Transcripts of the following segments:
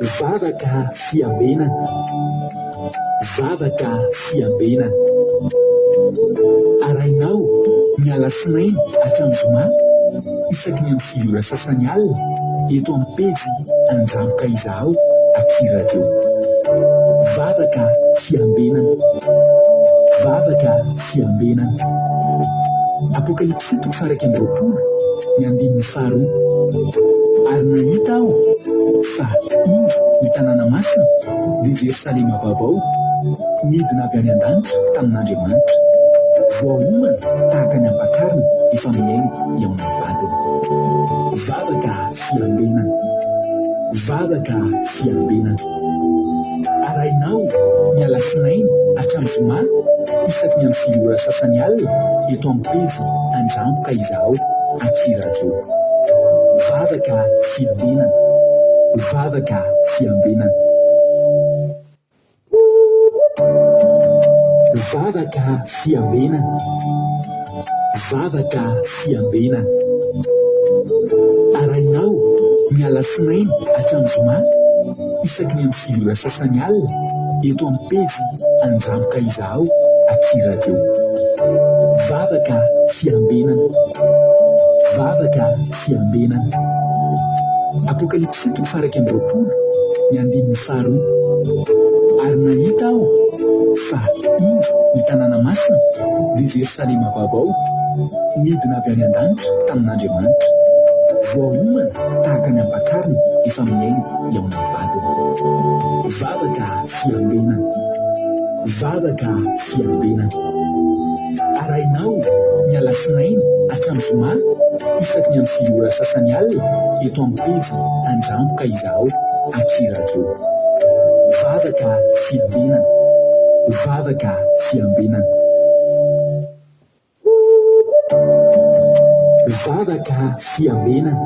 Vavaka fiambenana. Vavaka fiambenana. Arahinao ny alatsinainy hatramin'ny zoma isaky ny amin'ny 9 ora sasany alina eto amin'ny pejy Andramoka Izahao aty Radio. Vavaka fiambenana. Vavaka fiambenana. Apokalypsy toko faha 21 ny andininy faharoa. Ary nahita aho fa indro ny tanàna masina, dia Jerosalema vaovao, nidina avy any an-danitra tamin'Andriamanitra, voaomana tahaka ny ampakarina efa mihaingo hihaona vadiny. Vavaka fiambenana. Vavaka fiambenana. Arahinao ny alatsinainy hatramin'ny zoma isaky ny amin'ny 9 ora sasany alina eto amin'ny pejy Andramboka Izahao aty Radio. Vavaka fiambenana. Vavaka fiambenana. Vavaka fiambenana. Vavaka fiambenana. Arahinao ny alatsinainy hatramin'ny zoma isaky ny amin'ny 9 ora sasany alina eto amin'ny pejy Andramoka Izahao aty Radio. Vavaka fiambenana. Vavaka fiambenana. Apokalypsy toko faha 21 ny andininy faharoa. Ary nahita aho fa indro ny tanàna masina, dia Jerosalema vaovao, nidina avy any an-danitra tamin'Andriamanitra, voaomana tahaka ny ampakarina efa mihaingo hihaona amin'ny vadiny. Vavaka fiambenana. Vavaka fiambenana. Arahinao ny alatsinainy hatramin'ny zoma isaky ny amin'ny 9 ora sasany alina eto amin'ny pejy Andramboka Izahao aty Radio. Vavaka fiambenana. Vavaka fiambenana. Vavaka fiambenana.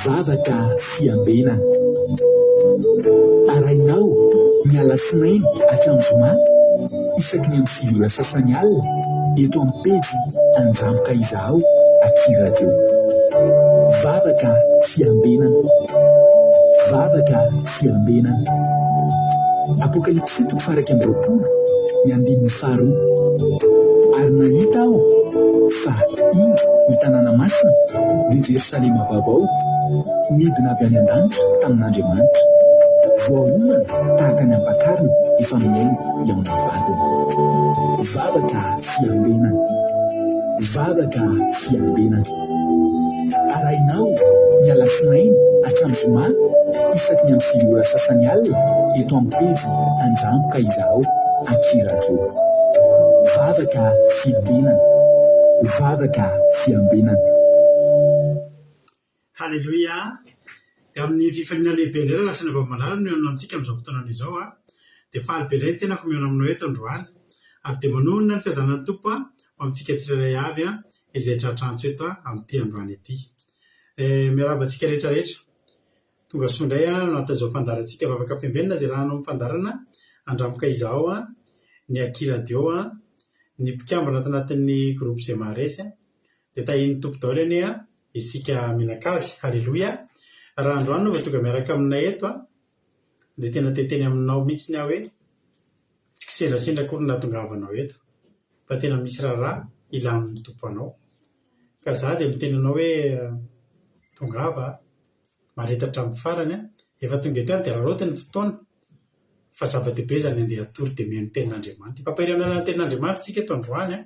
Vavaka fiambenana. Arahinao ny alatsinainy hatramin'ny zoma isaky ny amin'ny 9 ora sasany alina eto amin'ny pejy Andramboka Izahao aty Radio. Vavaka fiambenana. Vavaka fiambenana. Apokalypsy toko faha 21 ny andininy faharoa. Ary nahita aho fa indro ny tanàna masina, dia Jerosalema vaovao, nidina avy any an-danitra tamin'Andriamanitra, voaomana tahaka ny ampakarina efa mihaingo hihaona amin'ny vadiny. Vavaka fiambenana. Vavaka fiambenana. Arahinao ny alatsinainy hatramin'ny zoma isaky ny amin'ny 9 ora sasany alina eto amin'ny pejy Andramboka Izahao aty Radio. Vavaka fiambenana. Vavaka fiambenana. Haleloia! Dia amin'ny fifaliana lehibe indray raha lasa ny Malala no mihaona amintsika amin'izao fotoana izao a! Dia faly be indray ny tenako mihaona aminao eto androany. Ary dia manonona ny fiadanan'ny Tompo ho amintsika tsirairay avy izay tratrantso eto amin'ity androany ity. Miarahaba antsika rehetra rehetra. Tonga soa indray ao anatin'izao fandaharantsika Vavaka Fiambenana izay rahanao amin'ny fandaharana Andramoka Izahao, ny Aky Radio, ny mpikambana ato anatin'ny groupe Izay Maharesy. Dia tahian'ny Tompo daholo anie isika mianakavy. Haleloia! Raha androany no vao tonga miaraka aminay eto dia tena te hiteny aminao mihitsy aho hoe tsy kisendrasendra akory ny nahatongavanao eto fa tena misy raharaha ilan'ny Tompo anao. Ka za dia miteny anao hoe tongava mahareta hatramin'ny farany an! Efa tonga eto ihany dia araraoty ny fotoana fa zava-dehibe izany andeha hatory dia mihaino tenin'Andriamanitra. Hifampahery amin'ny alalan'ny tenin'Andriamanitra isika eto androany an!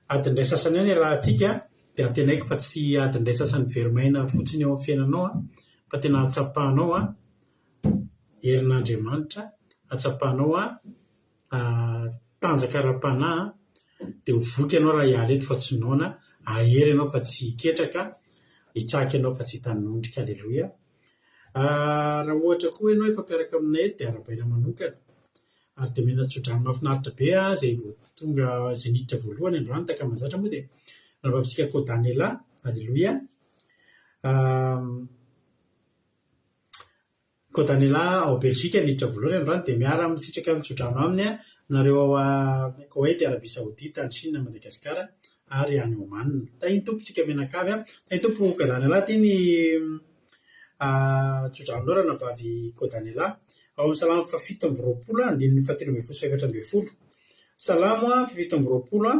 Adiny iray sasany eo ny iarahantsika dia antenaiko fa tsy adiny iray sasany very maina fotsiny eo amin'ny fiainanao an, fa tena hahatsapanao an herin'Andriamanitra, hahatsapanao an tanjaka ara-panahy dia ho voky ianao raha hiala eto fa tsy noana, hahery ianao fa tsy hiketraka, hitraka ianao fa tsy hitanondrika. Aleloia. Raha ohatra koa ianao efa mpiaraka aminay eto dia arahabaina manokana. Ary dia omena tsodrano mahafinaritra be izay vao tonga, izay niditra voalohany androany tahaka ny mahazatra moa dia rahavavintsika Kodanela. Aleloia. Kodanela ao Belgique niditra voalohany androany dia miara misitraka ny tsodrano aminy nareo ao Koweït, Arabie Saoudite, any Chine, Madagasikara ary any Oman. Tahin'ny Tompo tsika mianakavy a. Tahin'ny Tompo Kodanela ty ny. Tso-dranonao ranabavy Kodanela. Ao amin'ny Salamo fahafito amby roapolo andininy fahatelo ambin'ny folo sy fahefatra ambin'ny folo. Salamo fahafito amby roapolo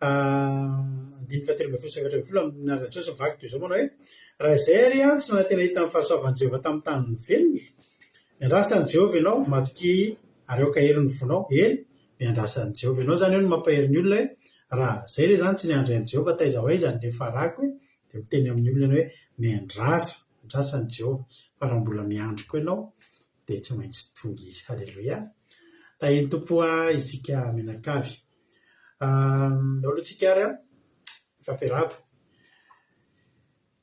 andininy fahatelo ambin'ny folo sy fahefatra ambin'ny folo amin'ny anaran'i Jesosy mivaky toy izao manao hoe, Raha izay àry aho tsy nanantena hahita ny fahasoavan'i Jehovah tamin'ny tanin'ny velona, miandrasa an'i Jehovah ianao, matokia ary aoka hahery ny fonao. Eny, miandrasa an'i Jehovah ianao izany eo no mampahery ny olona hoe, raha izay re izany tsy niandry an'i Jehovah taiza ho aiza ny niafarako e, dia miteny amin'ny olona ianao hoe, miandrasa, miandrasa an'i Jehovah, fa raha mbola miandry koa ianao dia tsy maintsy tonga izy. Haleloia! Tahin'ny Tompo isika mianakavy. Andao aloha tsika ary an, hifampiarahaba.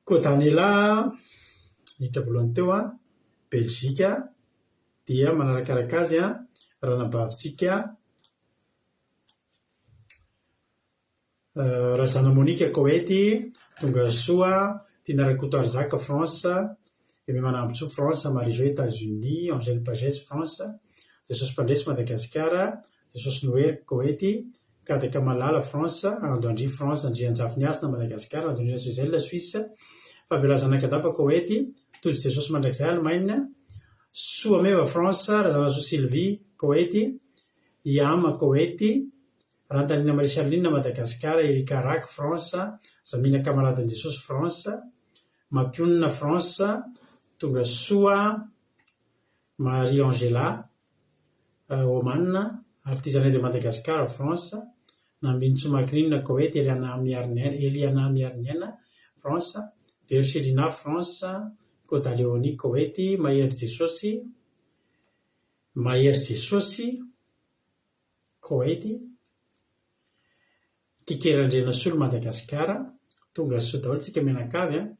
Koa Daniela niditra voalohany teo an, Belzika, dia manarakaraka azy an, ranabavintsika Razana Monica Koety, tongasoa, Tiana Rakotoarizaka France, Aimé Manambotsoa France, Marie Jo Etats Unis, Angèle Pagès France, Jesosy Mpandresy Madagasikara, Jesosy Noely Koety, Kadaka Malala France, Ando Andria France, Andrianjafiniasina Madagasikara, Andonina Suzelle Suisse, Fabiola Zanakadaba Koety, Tojo Jesosy Mandrakizay Allemagne, Soameva France, Razanasoa Sylvie Koety, Iama Koety, Rantanina Marie Charline, Madagasikara, Erika Rack, France, Zamina Kamaladin'i Jesosy, France, Mampionona, France, Tonga Soa, Marie Angela, Oman, Artisanat de Madagascar, France, Nambinintsoa Macrine, Koweït, Eliana Mihariniaina, Eliana Mihariniaina, France, Vero Chelina, France, Koda Léonie, Koweït, Mahery Jesosy, Mahery Jesosy, Koety, Kike Randrianasolo Madagasikara, tonga soa daholo tsika mianakavy an,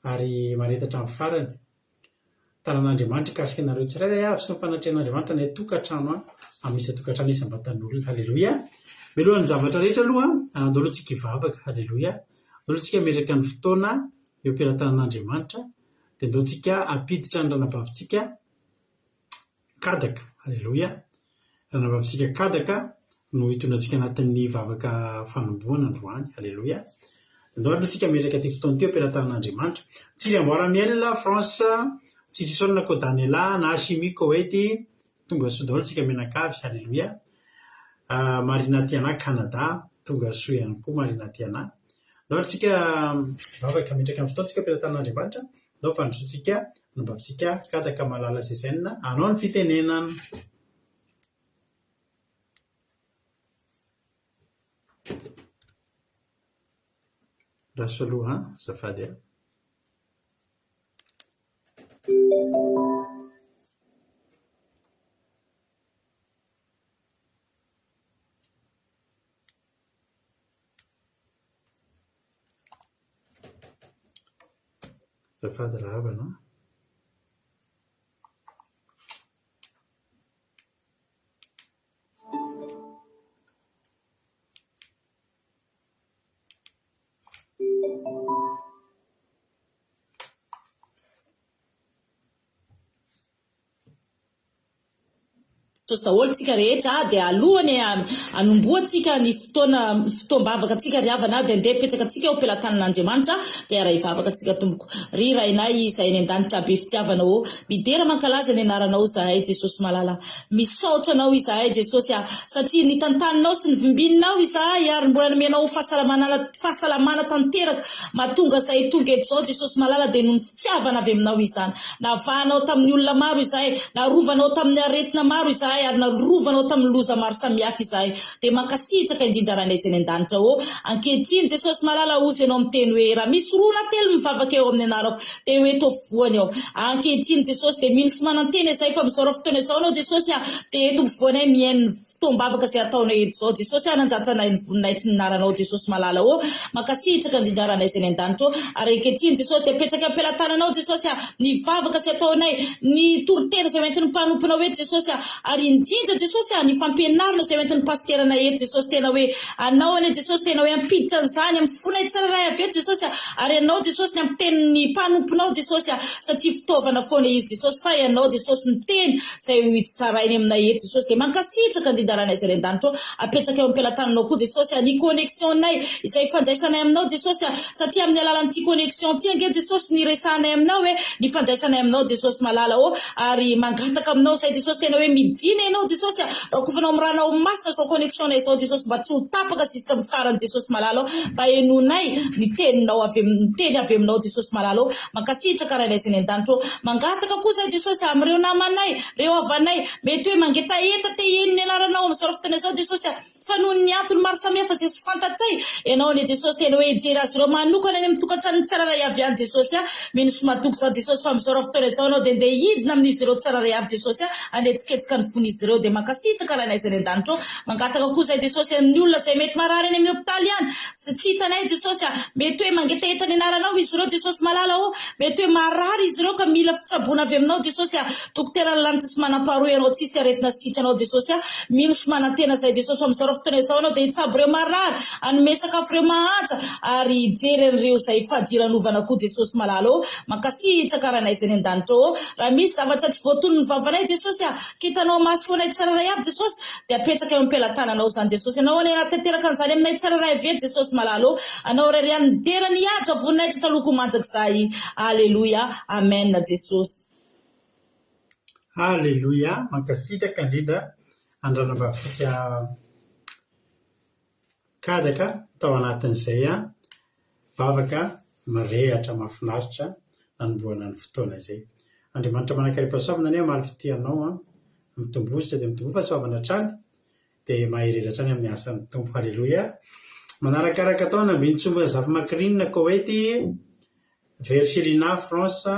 ary mahareta hatramin'ny farany. Tanan'Andriamanitra hikasika anareo tsirairay avy sy ny fanatrehan'Andriamanitra any an-tokantrano any, amin'ny isan-tokantrano isam-batan'olona. Haleloia! Mialohan'ny zavatra rehetra aloha, andao aloha tsika hivavaka. Haleloia! Andao aloha tsika hametraka ny fotoana eo am-pelatanan'Andriamanitra, dia andao tsika hampiditra ny ranabavintsika Kadaka, Aleloia! Ranabavintsika Kadaka no hitondra antsika anatin'ny vavaka fanombohana androany. Aleloia! Andao aloha tsika hametraka ity fotoana ity eo am-pelatanan'Andriamanitra. Tsiry Amboara Miel, France, Tsisisona Kodanela, Nahashimi, Koety, tonga soa daholo tsika mianakavy. Aleloia! Marina Tiana, Canada, tonga soa ihany koa Marina Tiana. Andao ary tsika hivavaka hametraka ny fotoana tsika eo am-pelatanan'Andriamanitra. Andao ampandrosoantsika anambavintsika Kadaka Malala Zézène hanao ny fitenenana. Lasa aloha an, azafady an. Azafady rahavana an. Jesosy daholo tsika rehetra dia alohany hanombohantsika ny fotoana fotoam-bavaka tsika ry havana dia ndeha hipetraka tsika eo am-pelatanan'Andriamanitra dia hiara hivavaka tsika tompoko. Ry Rainay izay any an-danitra be fitiavana ô, midera mankalaza ny anaranao izahay Jesosy malala. Misaotra anao izahay Jesosy a, satria nitantaninao sy nivimbininao izahay ary mbola nomenao fahasalamana fahasalamana tanteraka mahatonga izahay tonga eto izao Jesosy malala dia noho ny fitiavana avy aminao izany. Navahanao tamin'ny olona maro izahay, narovanao tamin'ny aretina maro izahay, ary narovanao tamin'ny loza maro samihafa izahay. Dia mankasitraka indrindra Rainay izay any an-danitra ô. Ankehitriny, Jesosy malala, hozy Ianao miteny hoe, Raha misy roa na telo mivavaka eo amin'ny anarako, dia ho eto afovoany aho. Ankehitriny, Jesosy, dia mino sy manantena izahay fa amin'izao fotoana izao Ianao, Jesosy a, dia eto afovoanay mihaino ny fotoam-bavaka izay ataonay eto izao. Jesosy a, hanandratra anay ny voninahitry ny anaranao, Jesosy malala ô. Mankasitraka indrindra Ranay izay any an-danitra ô. Ary ankehitriny, Jesosy, dia apetraka eo am-pelatananao, Jesosy a, ny vavaka izay ataonay, ny toriteny izay hoentin'ny mpanomponao eto, Jesosy a, ary. indrindra Jesosy a, ny fampianarana izay hoentin'ny pasiteranay eto Jesosy tena hoe Anao anie Jesosy tena hoe hampiditra an'izany amin'ny fonay tsirairay avy eto Jesosy a, ary Ianao Jesosy ny hampiteny ny mpanomponao Jesosy a, satria fitaovana foana izy Jesosy fa Ianao Jesosy ny teny izay ho tsarainy aminay eto Jesosy dia mankasitraka indrindra Rainay izay any an-danitra ao, apetraka eo am-pelatananao koa Jesosy a, ny connexion-nay izay ifandraisanay aminao Jesosy a, satria amin'ny alalan'ity connexion ity ange Jesosy no iresahanay aminao e, ny fandraisanay aminao Jesosy malala ô, ary mangataka aminao izay Jesosy tena hoe midina Ianao Jesosy a, rakofanao amin'ny ranao masina izao connexion-nay izao Jesosy mba tsy ho tapaka ziska amin'ny farany Jesosy malala ô, mba henoinay ny teninao avy ny teny avy aminao Jesosy malala ô, mankasitraka Rainay izay any an-danitra ô, mangataka koa izay Jesosy a, amin'ireo namanay, ireo havanay, mety hoe mangetaheta te heno ny anaranao amin'izao fotoana izao Jesosy a, Fa noho ny antony maro samihafa izay tsy fantatray, Ianao anie Jesosy tena hoe hijery azy ireo manokana any amin'ny tokantranony tsirairay avy any Jesosy a! Mino sy matoky izaho Jesosy fa amin'izao fotoana izao Ianao dia ndeha hidina amin'izy ireo tsirairay avy Jesosy a! Hanetsiketsika ny fon'izy ireo dia mankasitraka Rainay izay any an-danitra ao. Mangataka koa izahay Jesosy amin'ny olona izay mety marary any amin'ny hopitaly any sy tsy hitanay Jesosy a! Mety hoe mangetaheta ny anaranao izy ireo Jesosy malala ô! Mety hoe marary izy ireo ka mila fitsaboana avy aminao Jesosy a! Dokoteran'ny lanitra tsy manam-paharoa Ianao tsisy aretina sitranao Jesosy a! Mino sy manantena izay Jesosy fa amin'izao fotoana izao Ianao dia hitsabo ireo marary, hanome sakafo ireo mahantra ary hijery an'ireo izay fadiranovana koa Jesosy malala ô! Mankasitraka Rainay izay any an-danitra ô! Raha misy zavatra tsy voatonon'ny vavanay Jesosy a! Kitanao maso anay tsirairay avy Jesosy dia apetraka eo am-pelatananao izany Jesosy Ianao anie hanatanteraka an'izany aminay tsirairay avy eto Jesosy malala ô! Anao irery ihany ny dera ny haja voninahitra taloha koa mandrakizay Aleloia Amen Jesosy. Aleloia, mankasitraka indrindra an-dRanambavintsika Kadaka tao anatin'izay vavaka mirehatra mahafinaritra nanombohana ny fotoana izay. Andriamanitra manan-karem-pahasoavana anie hamaly fitia anao an, mitomboa dia mitomboa fahasoavana hatrany dia mahereza hatrany amin'ny asan'ny Tompo. Aleloia. Manarakaraka taona Ambinintsoa Zafimakirinina Koety, Verchirina France,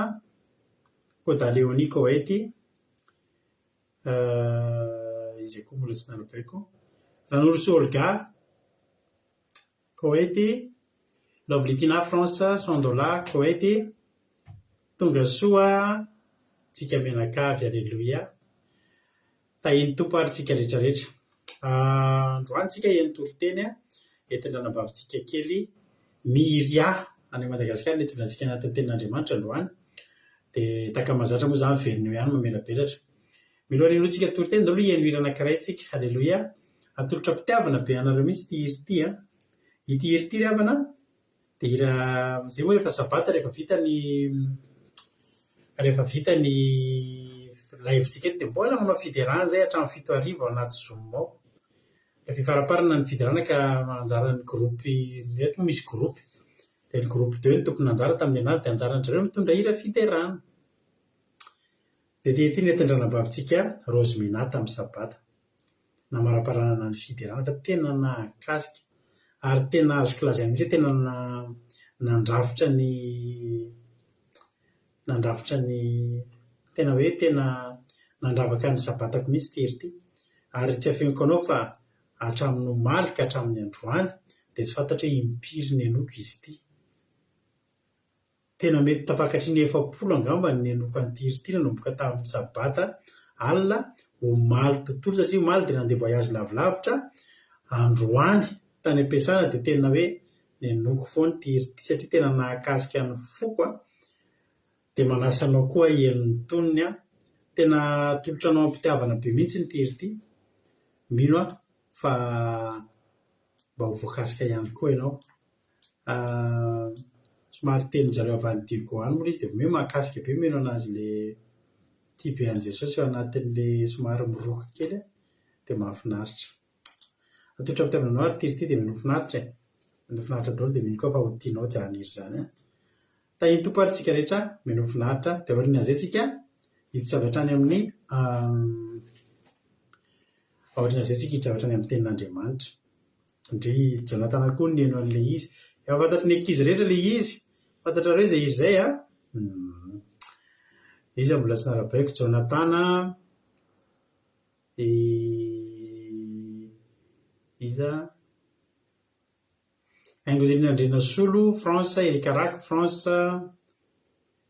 Koda Leonie Koety, iza koa mbola tsy narabaiko, Ranorosoa Olga, Koety, Lovely Tina France, Sandola, Koety, Tonga soa tsika mianakavy, Aleloia. Tahian'ny Tompo ary tsika rehetra rehetra. Androany tsika heno toriteny entin-dRanabavintsika kely Myria any Madagasikara no hitondra antsika anatin'ny tenin'Andriamanitra androany. Dia tahaka ny mahazatra moa izany miverina eo ihany mamelabelatra. Mialohan'ny henointsika toriteny izao aloha heno hira anankiray tsika. Aleloia. Atolotra am-pitiavana be anareo mihitsy ity hira ity an. Ity hira ity ry havana Dia hira amin'izay moa rehefa sabata rehefa vita ny rehefa vita ny live-ntsika eto dia mbola manao fiderana izay hatramin'ny 7000 ao anaty zoom ao. Rehefa hifaramparana ny fiderana ka anjaran'ny groupe eto moa misy groupe dia ny groupe deux no tompon'anjara tamin'ny anary dia anjaran-dry zareo mitondra hira fiderana. Dia ity ity nentin-dranabavintsika Rosemina tamin'ny sabata. Namaraparanana ny fiderana fa tena nahakasika ary tena azoko lazaina mihitsy hoe tena nandrafitra ny nandrafitra ny tena hoe tena nandravaka ny sabatako mihitsy ity hira ity. Ary tsy afeniko anao fa hatramin'ny omaly ka hatramin'ny androany dia tsy fantatro hoe impiry nenoiko izy ity. Tena mety tafakatry ny 40 angamba ny nenoka an'ity hira ity nanomboka tamin'ny sabata alina omaly tontolo satria omaly dia nandeha voyage lavilavitra, androany tany am-piasana dia tena hoe nenoko foana ity hira ity satria tena nahakasika ny foko an! Dia manasa anao koa hiheno ny tonony an! Tena atolotra anao am-pitiavana be mihitsy ity hira ity, mino aho fa mba ho voakasika ihany koa ianao. Somary tenin-jareo avy any Diego any moa ilay izy dia vao hoe mahakasika be mino an'azy ilay tia be an'i Jesosy ao anatin'ilay somary miroky kely dia mahafinaritra. Atolotra am-pitiavana anao ary ity hira ity dia mino finaritra e! Mino finaritra daholo dia mino koa fa ho tianao izany hira izany an! Tahian'ny Tompo ary tsika rehetra mino finaritra dia aorian'izay tsika hiditra avy hatrany amin'ny aorian'izay tsika hiditra avy hatrany amin'ny tenin'Andriamanitra. Ndry Jonathan koa niheno an'ilay izy. Efa fantatry ny ankizy rehetra ilay izy. Fantatrareo izay hira izay an? Iza mbola tsy narabaiko? Jonathan, iza? Haingonirina Andrianasolo, France, Eric Rack, France,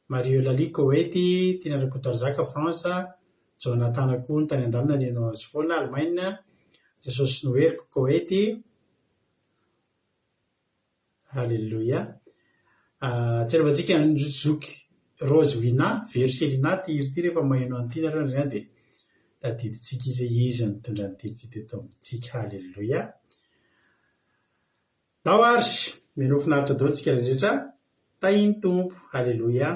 Marie Eulalie, Koety, Tiana Rakotoarizaka, France, Jonathan koa tany an-dalana nihaino azy foana, Allemagne, Jesosy no heriko, Koety. Alléluia. Tserovantsika ny zoky Rose Wina, Vero Selina ity hira ity rehefa maheno an'ity nareo indray dia tadidintsika izy hoe iza no nitondra an'ity hira ity teto amintsika. Alléluia. Ndao ary, mihainoa finaritra daholo tsika rehetra. Tahin'ny Tompo. Alléluia.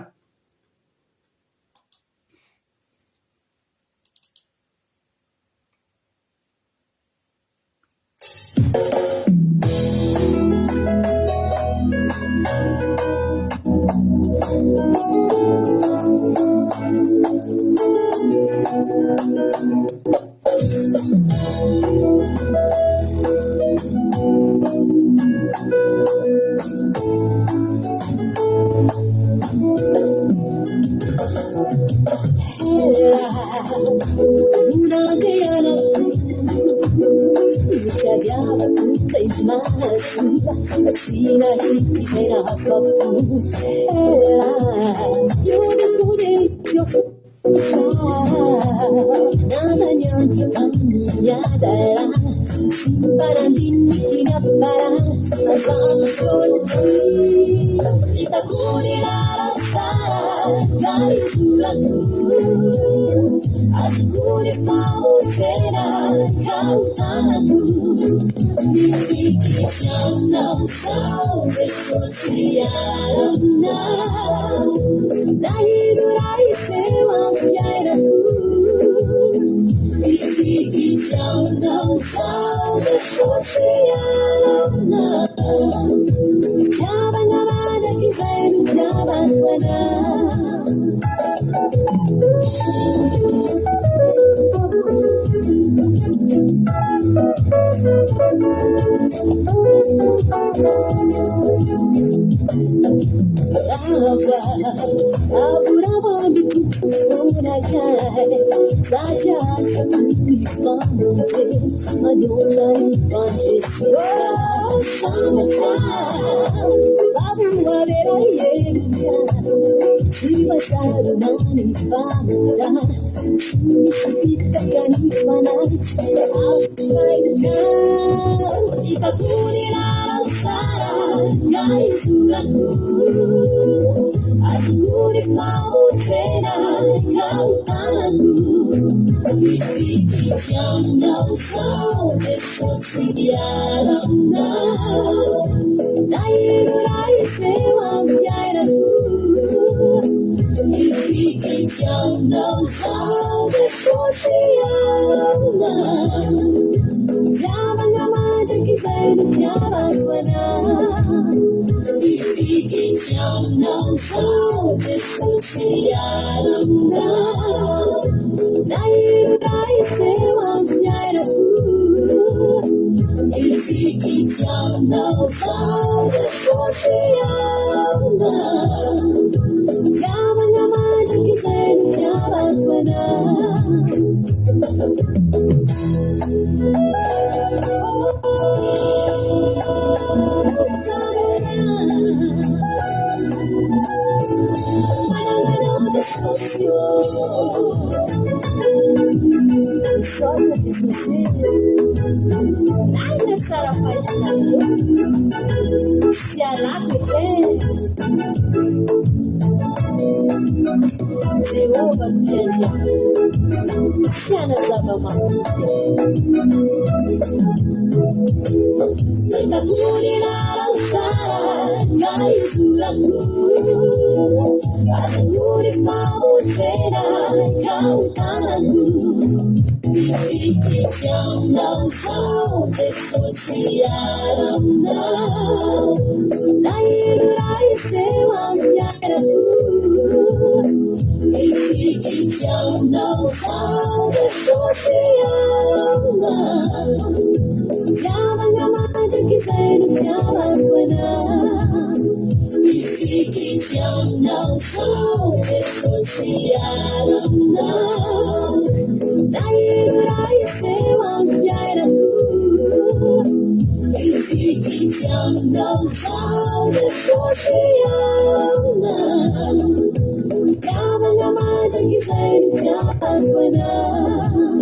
mandrakizay nitiavako anao.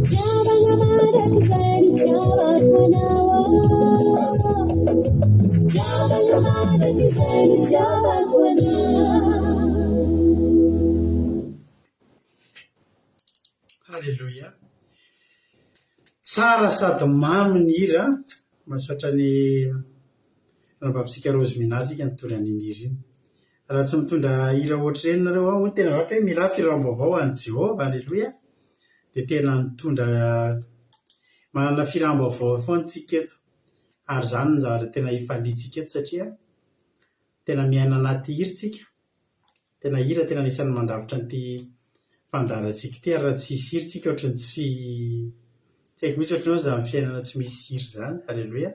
Fitiavana mandrakizay nitiavako anao. Fitiavana mandrakizay nitiavako anao. Haleloia. Tsara sady mamy ny hira. Mahasaotra ny rahavavintsika Rose Mina tsika nitondra an'iny hira iny. Raha tsy mitondra hira ohatr'ireny nareo an, hoy ny tena rap hoe mirà fihiram-baovao ho an'i Jehovah, aleloia. Dia tena mitondra, manana fihiram-baovao foana tsika eto. Ary izany no zavatra tena ifaliantsika eto satria tena miaina anaty hira tsika. Tena hira tena anisan'ny mandrafitra an'ity fandaharantsika ity ary raha tsy hisy hira tsika ohatran'ny tsy tsy haiko mihitsy ohatran'ny hoe izany fiainana tsy misy hira izany. Aleloia.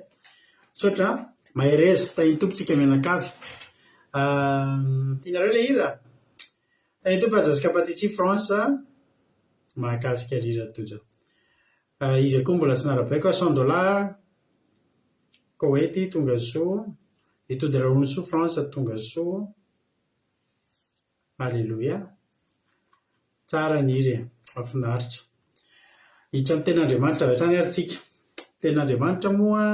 Misaotra an. Mahereza. Tahin'ny Tompo tsika mianakavy. Tianareo ilay hira? Tahin'ny Tompo Jessica Patici France mahakasika ny hira Tojo. Iza koa mbola tsy narabaiko aho Sandola Koety tonga soa. I Tody Rahonisoa France tonga soa. Aleloia! Tsara ny hira e! Mahafinaritra. Hiditra amin'ny tenin'Andriamanitra avy hatrany ary tsika. Tenin'Andriamanitra moa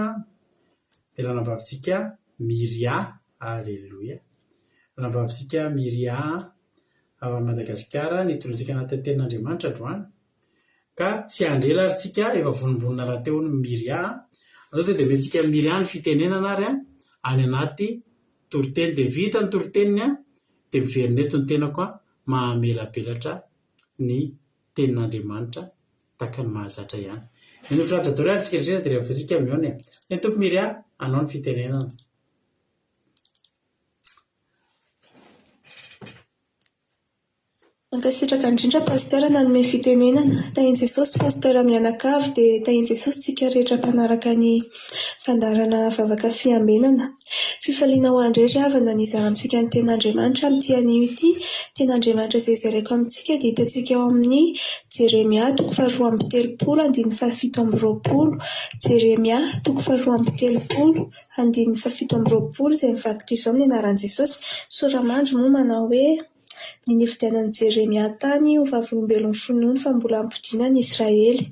dia ranabavintsika Myria. Aleloia! Ranabavintsika Myria avy any Madagasikara nitondra antsika anatin'ny tenin'Andriamanitra androany. Ka tsy handre ela ary tsika, efa vonombonona rahateo hono Myria. Zao dia omentsika an'i Myria ny fitenenana ary any anaty toriteny. Dia vita ny toriteniny dia miverina eto ny tenako mamelabelatra ny tenin'Andriamanitra tahaka ny mahazatra ihany. Mino finaritra daholo ary tsika rehetra dia rehefa tsika mihaona e. Ny Tompo Myria, anao ny fitenenana. Mankasitraka indrindra Pasteur nanome fitenenana. Tahin'i Jesosy Pasteur mianakavy dia tahin'i Jesosy tsika rehetra mpanaraka ny fandaharana vavaka fiambenana. Fifaliana ho an-dry ry havana ny hizara amintsika ny tenin'Andriamanitra amin'ity anio ity. Tenin'Andriamanitra izay zaraiko amintsika dia hitantsika ao amin'ny Jeremia toko faharoa amby telopolo andininy fahafito amby roapolo. Jeremia toko faharoa amby telopolo andininy fahafito amby roapolo izay mivaky toy izao amin'ny anaran'i Jesosy. Soramandry moa manao hoe ny nifidianan'i Jeremia tany ho vavolombelon'ny finoany fa mbola hampodiana ny Israely.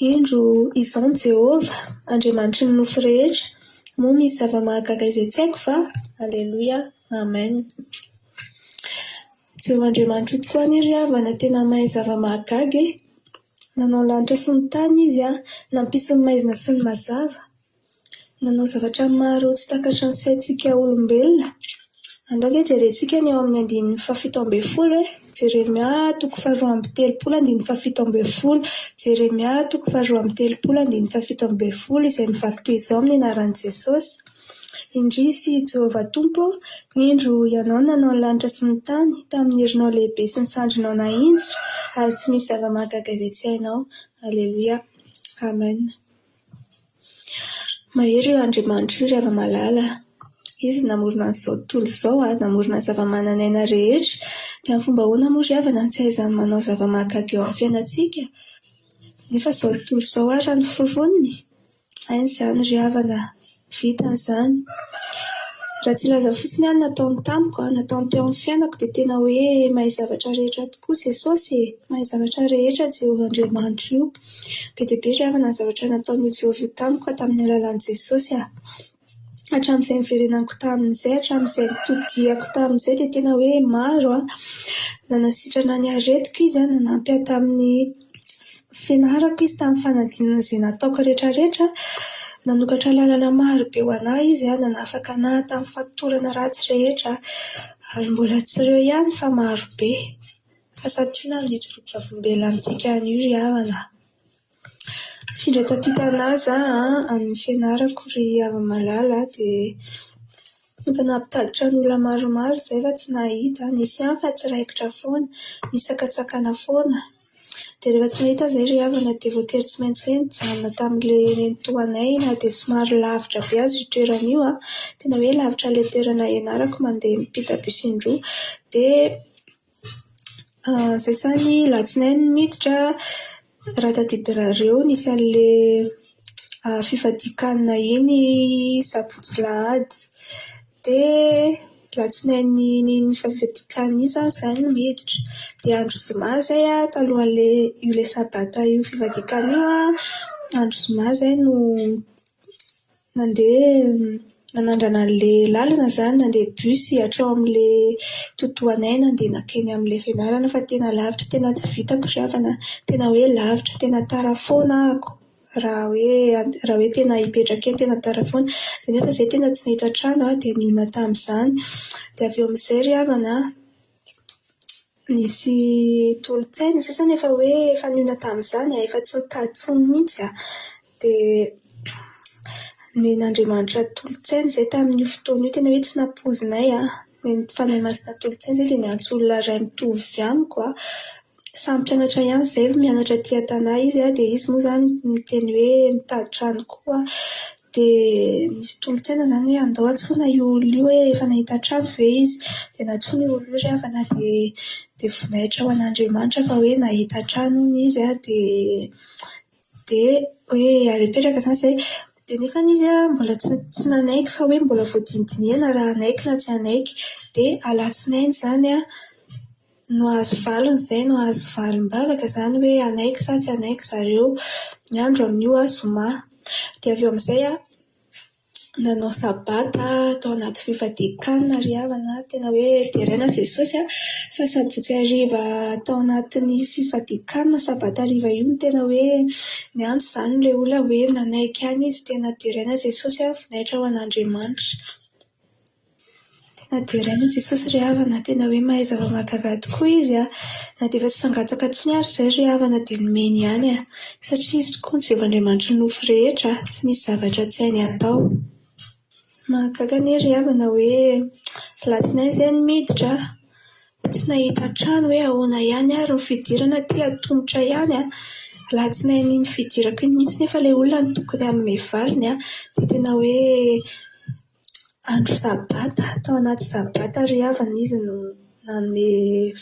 Indro, izao no Jehovah, Andriamanitry ny nofo rehetra, moa misy zava-mahagaga izay tsy haiko va? Aleloia. Amen. Jehovah Andriamanitro tokoa anie ry havana tena mahay zava-mahagaga e! Nanao ny lanitra sy ny tany Izy, nampisy ny maizina sy ny mazava. Nanao zavatra maro tsy takatry ny saintsika olombelona. Andao ange jerentsika ny ao amin'ny andininy fahafito ambin'ny folo e! Jeremia toko faharoa amby telopolo andininy fahafito ambin'ny folo. Jeremia toko faharoa amby telopolo andininy fahafito ambin'ny folo izay mivaky toy izao amin'ny anaran'i Jesosy. Indrisy, Jehovah Tompo ô, indro Ianao nanao ny lanitra sy ny tany tamin'ny herinao lehibe sy ny sandrinao nahinjitra, ary tsy misy zava-mahagaga izay tsy hainao. Aleloia. Amen. Mahery io Andriamanitra io ry hava-malala. Izy no namorona an'izao tontolo izao, namorona ny zava-manan'aina rehetra. Dia amin'ny fomba ahoana moa ry havana no tsy ahaizany manao zava-mahagaga eo amin'ny fiainantsika? Nefa izao tontolo izao ary raha noforoniny? Hainy izany ry havana, vitany izany. Raha tsy hilaza fotsiny aho ny nataony tamiko, nataony teo amin'ny fiainako dia tena hoe mahay zavatra rehetra tokoa Jesosy e! Mahay zavatra rehetra Jehovah Andriamanitra io. Be dia be ry havana ny zavatra nataon'io Jehovah io tamiko tamin'ny alalan'i Jesosy a! Hatramin'izay niverenako tamin'izay, hatramin'izay nitodihako tamin'izay dia tena hoe maro an! Nanasitrana ny aretiko izy an, nanampy ahy tamin'ny fianarako izy, tamin'ny fanadinana izay nataoko rehetra rehetra. Nanokatra lalana maro be ho an'ahy izy an, nanafaka an'ahy tamin'ny fatorana ratsy rehetra ary mbola tsy ireo ihany fa maro be. Fa santionany no hijoroako vavolombelona amintsika anio ry havana. Nifindra taty Tana za amin'ny fianarako ry hava-malala dia efa nampitady tran'olona maromaro izay fa tsy nahita. Nisy ihany fa tsy raikitra foana, nisakantsakana foana. Dia rehefa tsy nahita izay ry havana dia voatery tsy maintsy hoe nijanona tamin'ilay nenitoanay na dia somary lavitra be aza io toerana io an. Tena hoe lavitra ilay toerana ianarako mandeha miampita bus indroa. Dia izay izany alatsinainy no miditra, raha tadidinareo nisy an'ilay fifadian-kanina iny sabotsy alahady. Dia. Alatsinainy iny fivadikan-kanina iny izany izahay no miditra. Dia andro zoma izay an, talohan'ilay io ilay sabata io fivadikan-kanina io an, andro zoma izahay no nandeha nanandrana an'ilay lalana izany, nandeha bus hatrao amin'ilay totoanay nandeha nankeny amin'ilay fianarana fa tena lavitra, tena tsy vitako ry havana a! Tena hoe lavitra, tena tara foana ahako. Raha hoe raha hoe tena hipetraka eny tena tara foana. Dia nefa izahay tena tsy nahita trano an, dia nionona tamin'izany. Dia avy eo amin'izay ry havana an, nisy tolo-tsaina sasany efa hoe efa nionona tamin'izany an, efa tsy nitady intsony mihitsy an. Dia nomen'Andriamanitra tolo-tsaina izahay tamin'io fotoana io, tena hoe tsy nampoizinay an. Nomen'ny Fanahy Masina tolo-tsaina izahay dia niantso olona iray mitovy amiko an. Samy mpianatra ihany izahay, mianatra aty an-tanà izy dia izy moa izany miteny hoe mitady trano koa. Dia nisy tolo-tsaina izany hoe andao antsoina io olona io hoe efa nahita trano ve izy. Dia nantsoina io olona io ry havana dia dia voninahitra ho an'Andriamanitra fa hoe nahita trano hono izy dia dia hoe ary hipetraka izany izahay. Dia nefa izy mbola tsy tsy nanaiky fa hoe mbola voadinidinihana raha hanaiky na tsy hanaiky. Dia alatsinainy izany an, no azo valiny izay, no azo valim-bavaka izany hoe hanaiky sa tsy hanaiky zareo. Ny andro amin'io an, zoma. Dia avy eo amin'izay an, nanao sabata tao anaty fifadian-kanina ry havana a, tena hoe deraina Jesosy a, fa sabotsy hariva tao anatin'ny fifadian-kanina sabata hariva io no tena hoe niantso izany ilay olona hoe nanaiky ihany izy, tena deraina Jesosy a, voninahitra ho an'Andriamanitra. Tena deraina Jesosy ry havana, tena hoe mahay zava-mahagaga tokoa Izy a! Na dia efa tsy nangataka intsony ary izay ry havana dia nomeny ihany a! Satria Izy tokoa no Jehovah Andriamanitry ny nofo rehetra, tsy misy zavatra tsy hainy atao. Mahagaga anie ry havana hoe alatsinainy izay no miditra, tsy nahita trano hoe ahoana ihany ary ny fidirana aty atomotra ihany a! Alatsinainy iny fidirako iny mihitsy nefa ilay olona no tokony hanome valiny a! Dia tena hoe Andro sabata, tao anaty sabata ry havana izy no nanome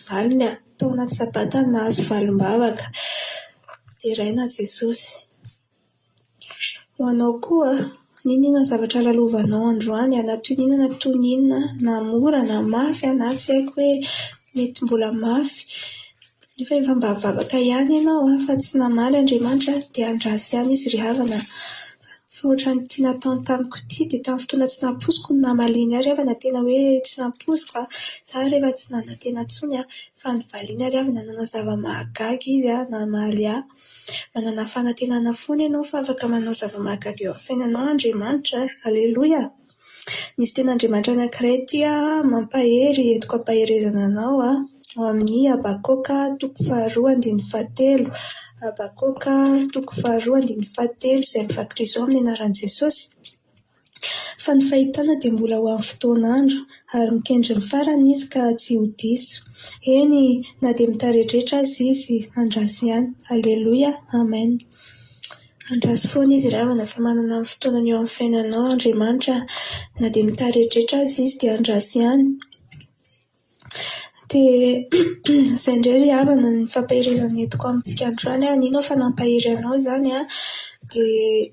valiny a! Tao anaty sabata no nahazo valim-bavaka. Deraina Jesosy. Ho anao koa, n'inon'inona zavatra lalovanao androany, na toy ny inona na toy ny inona, na mora na mafy na tsy haiko hoe mety mbola mafy, nefa efa mba mivavaka ihany ianao fa tsy namaly Andriamanitra dia andraso ihany Izy ry havana. Fa ohatran'ity nataony tamiko ity dia tamin'ny fotoana tsy nampoiziko no namaliany ahy ry havana, tena hoe tsy nampoiziko an, za rehefa tsy nanantena intsony an, fa nivaliany ahy ry havana, nanao zava-mahagaga izy an, namaly ahy. Manana fanantenana foana ianao fa afaka manao zava-mahagaga eo amin'ny fiainanao Andriamanitra. Aleloia! Misy teny Andriamanitra anankiray ity mampahery, entiko ampaherezana anao ao amin'ny Habakoka toko faharoa andininy fahatelo. Habakoka toko faharoa andininy fahatelo izay mivaky toy izao amin'ny anaran'i Jesosy. Fa ny fahitana dia mbola ho amin'ny fotoan'andro, ary mikendry ny farany izy ka tsy ho diso. Eny, na dia mitaredretra aza izy, andraso ihany. Aleloia! Amen. Andraso foana izy ry havana fa manana ny fotoanany eo amin'ny fiainanao Andriamanitra na dia mitaredretra aza izy dia andraso ihany. Dia izay indray ry havana ny fampaherezana entiko amintsika androany an, mino aho fa nampahery anao izany an, dia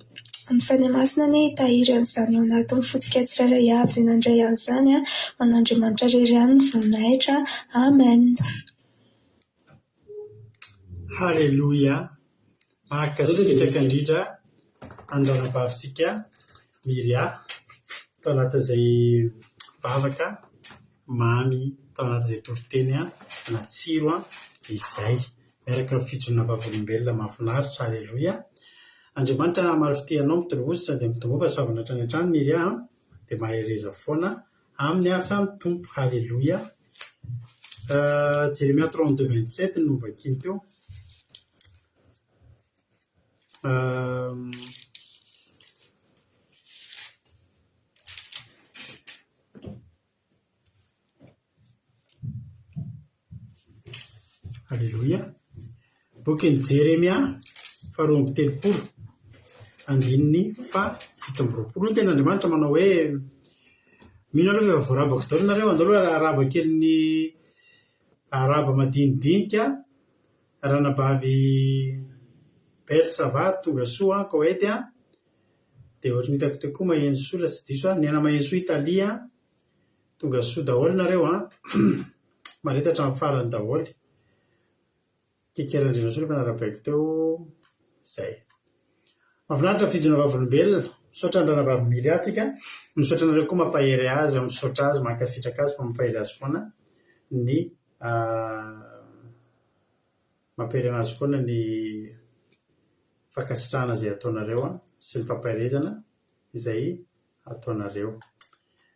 ny Fanahy Masina anie hitahiry an'izany ao anatin'ny fontsika tsirairay avy izay nandray an'izany an, ho an'Andriamanitra irery ihany ny voninahitra. Amen. Haleloia! Mankasitraka indrindra an-dranabavintsika Myria tao anatin'izay vavaka mamy, tao anatin'izay toriteny natsiro izay. Miaraka amin'ny fijoroana vavolombelona mahafinaritra. Haleloia! Andriamanitra hamaly fitia anao, mitoloha sady mitomboa fahasoavana hatrany hatrany Myria a! Dia mahereza foana amin'ny asan'ny Tompo. Haleloia! Jeremia 32 27 no novakiany teo. Aleloia. Bokin'i Jeremia faharoa amby telopolo, andininy faha-27. Hoy ny tenin'Andriamanitra manao hoe, Mino aloha fa efa voarabako daholo nareo, andao aloha arahaba kely ny arahaba madinidinika, ranabavy Belle ça va, tonga soa an, Koety an, dia ohatran'ny hitako teo koa Mahenosoa raha tsy diso aho, Niaina Mahenosoa Italie an. Tonga soa daholo nareo an! Mahareta hatramin'ny farany daholo. Kiki Randrianasolo efa narabaiko teo. Izay. Mahafinaritra ny fijoroana vavolombelona. Misaotra an'i Ranabavy Miria tsika. Misaotra anareo koa mampahery azy, misaotra azy, mankasitraka azy fa mampahery azy foana ny mampahery anazy foana ny fankasitrahana izay ataonareo sy ny fampaherezana izay ataonareo.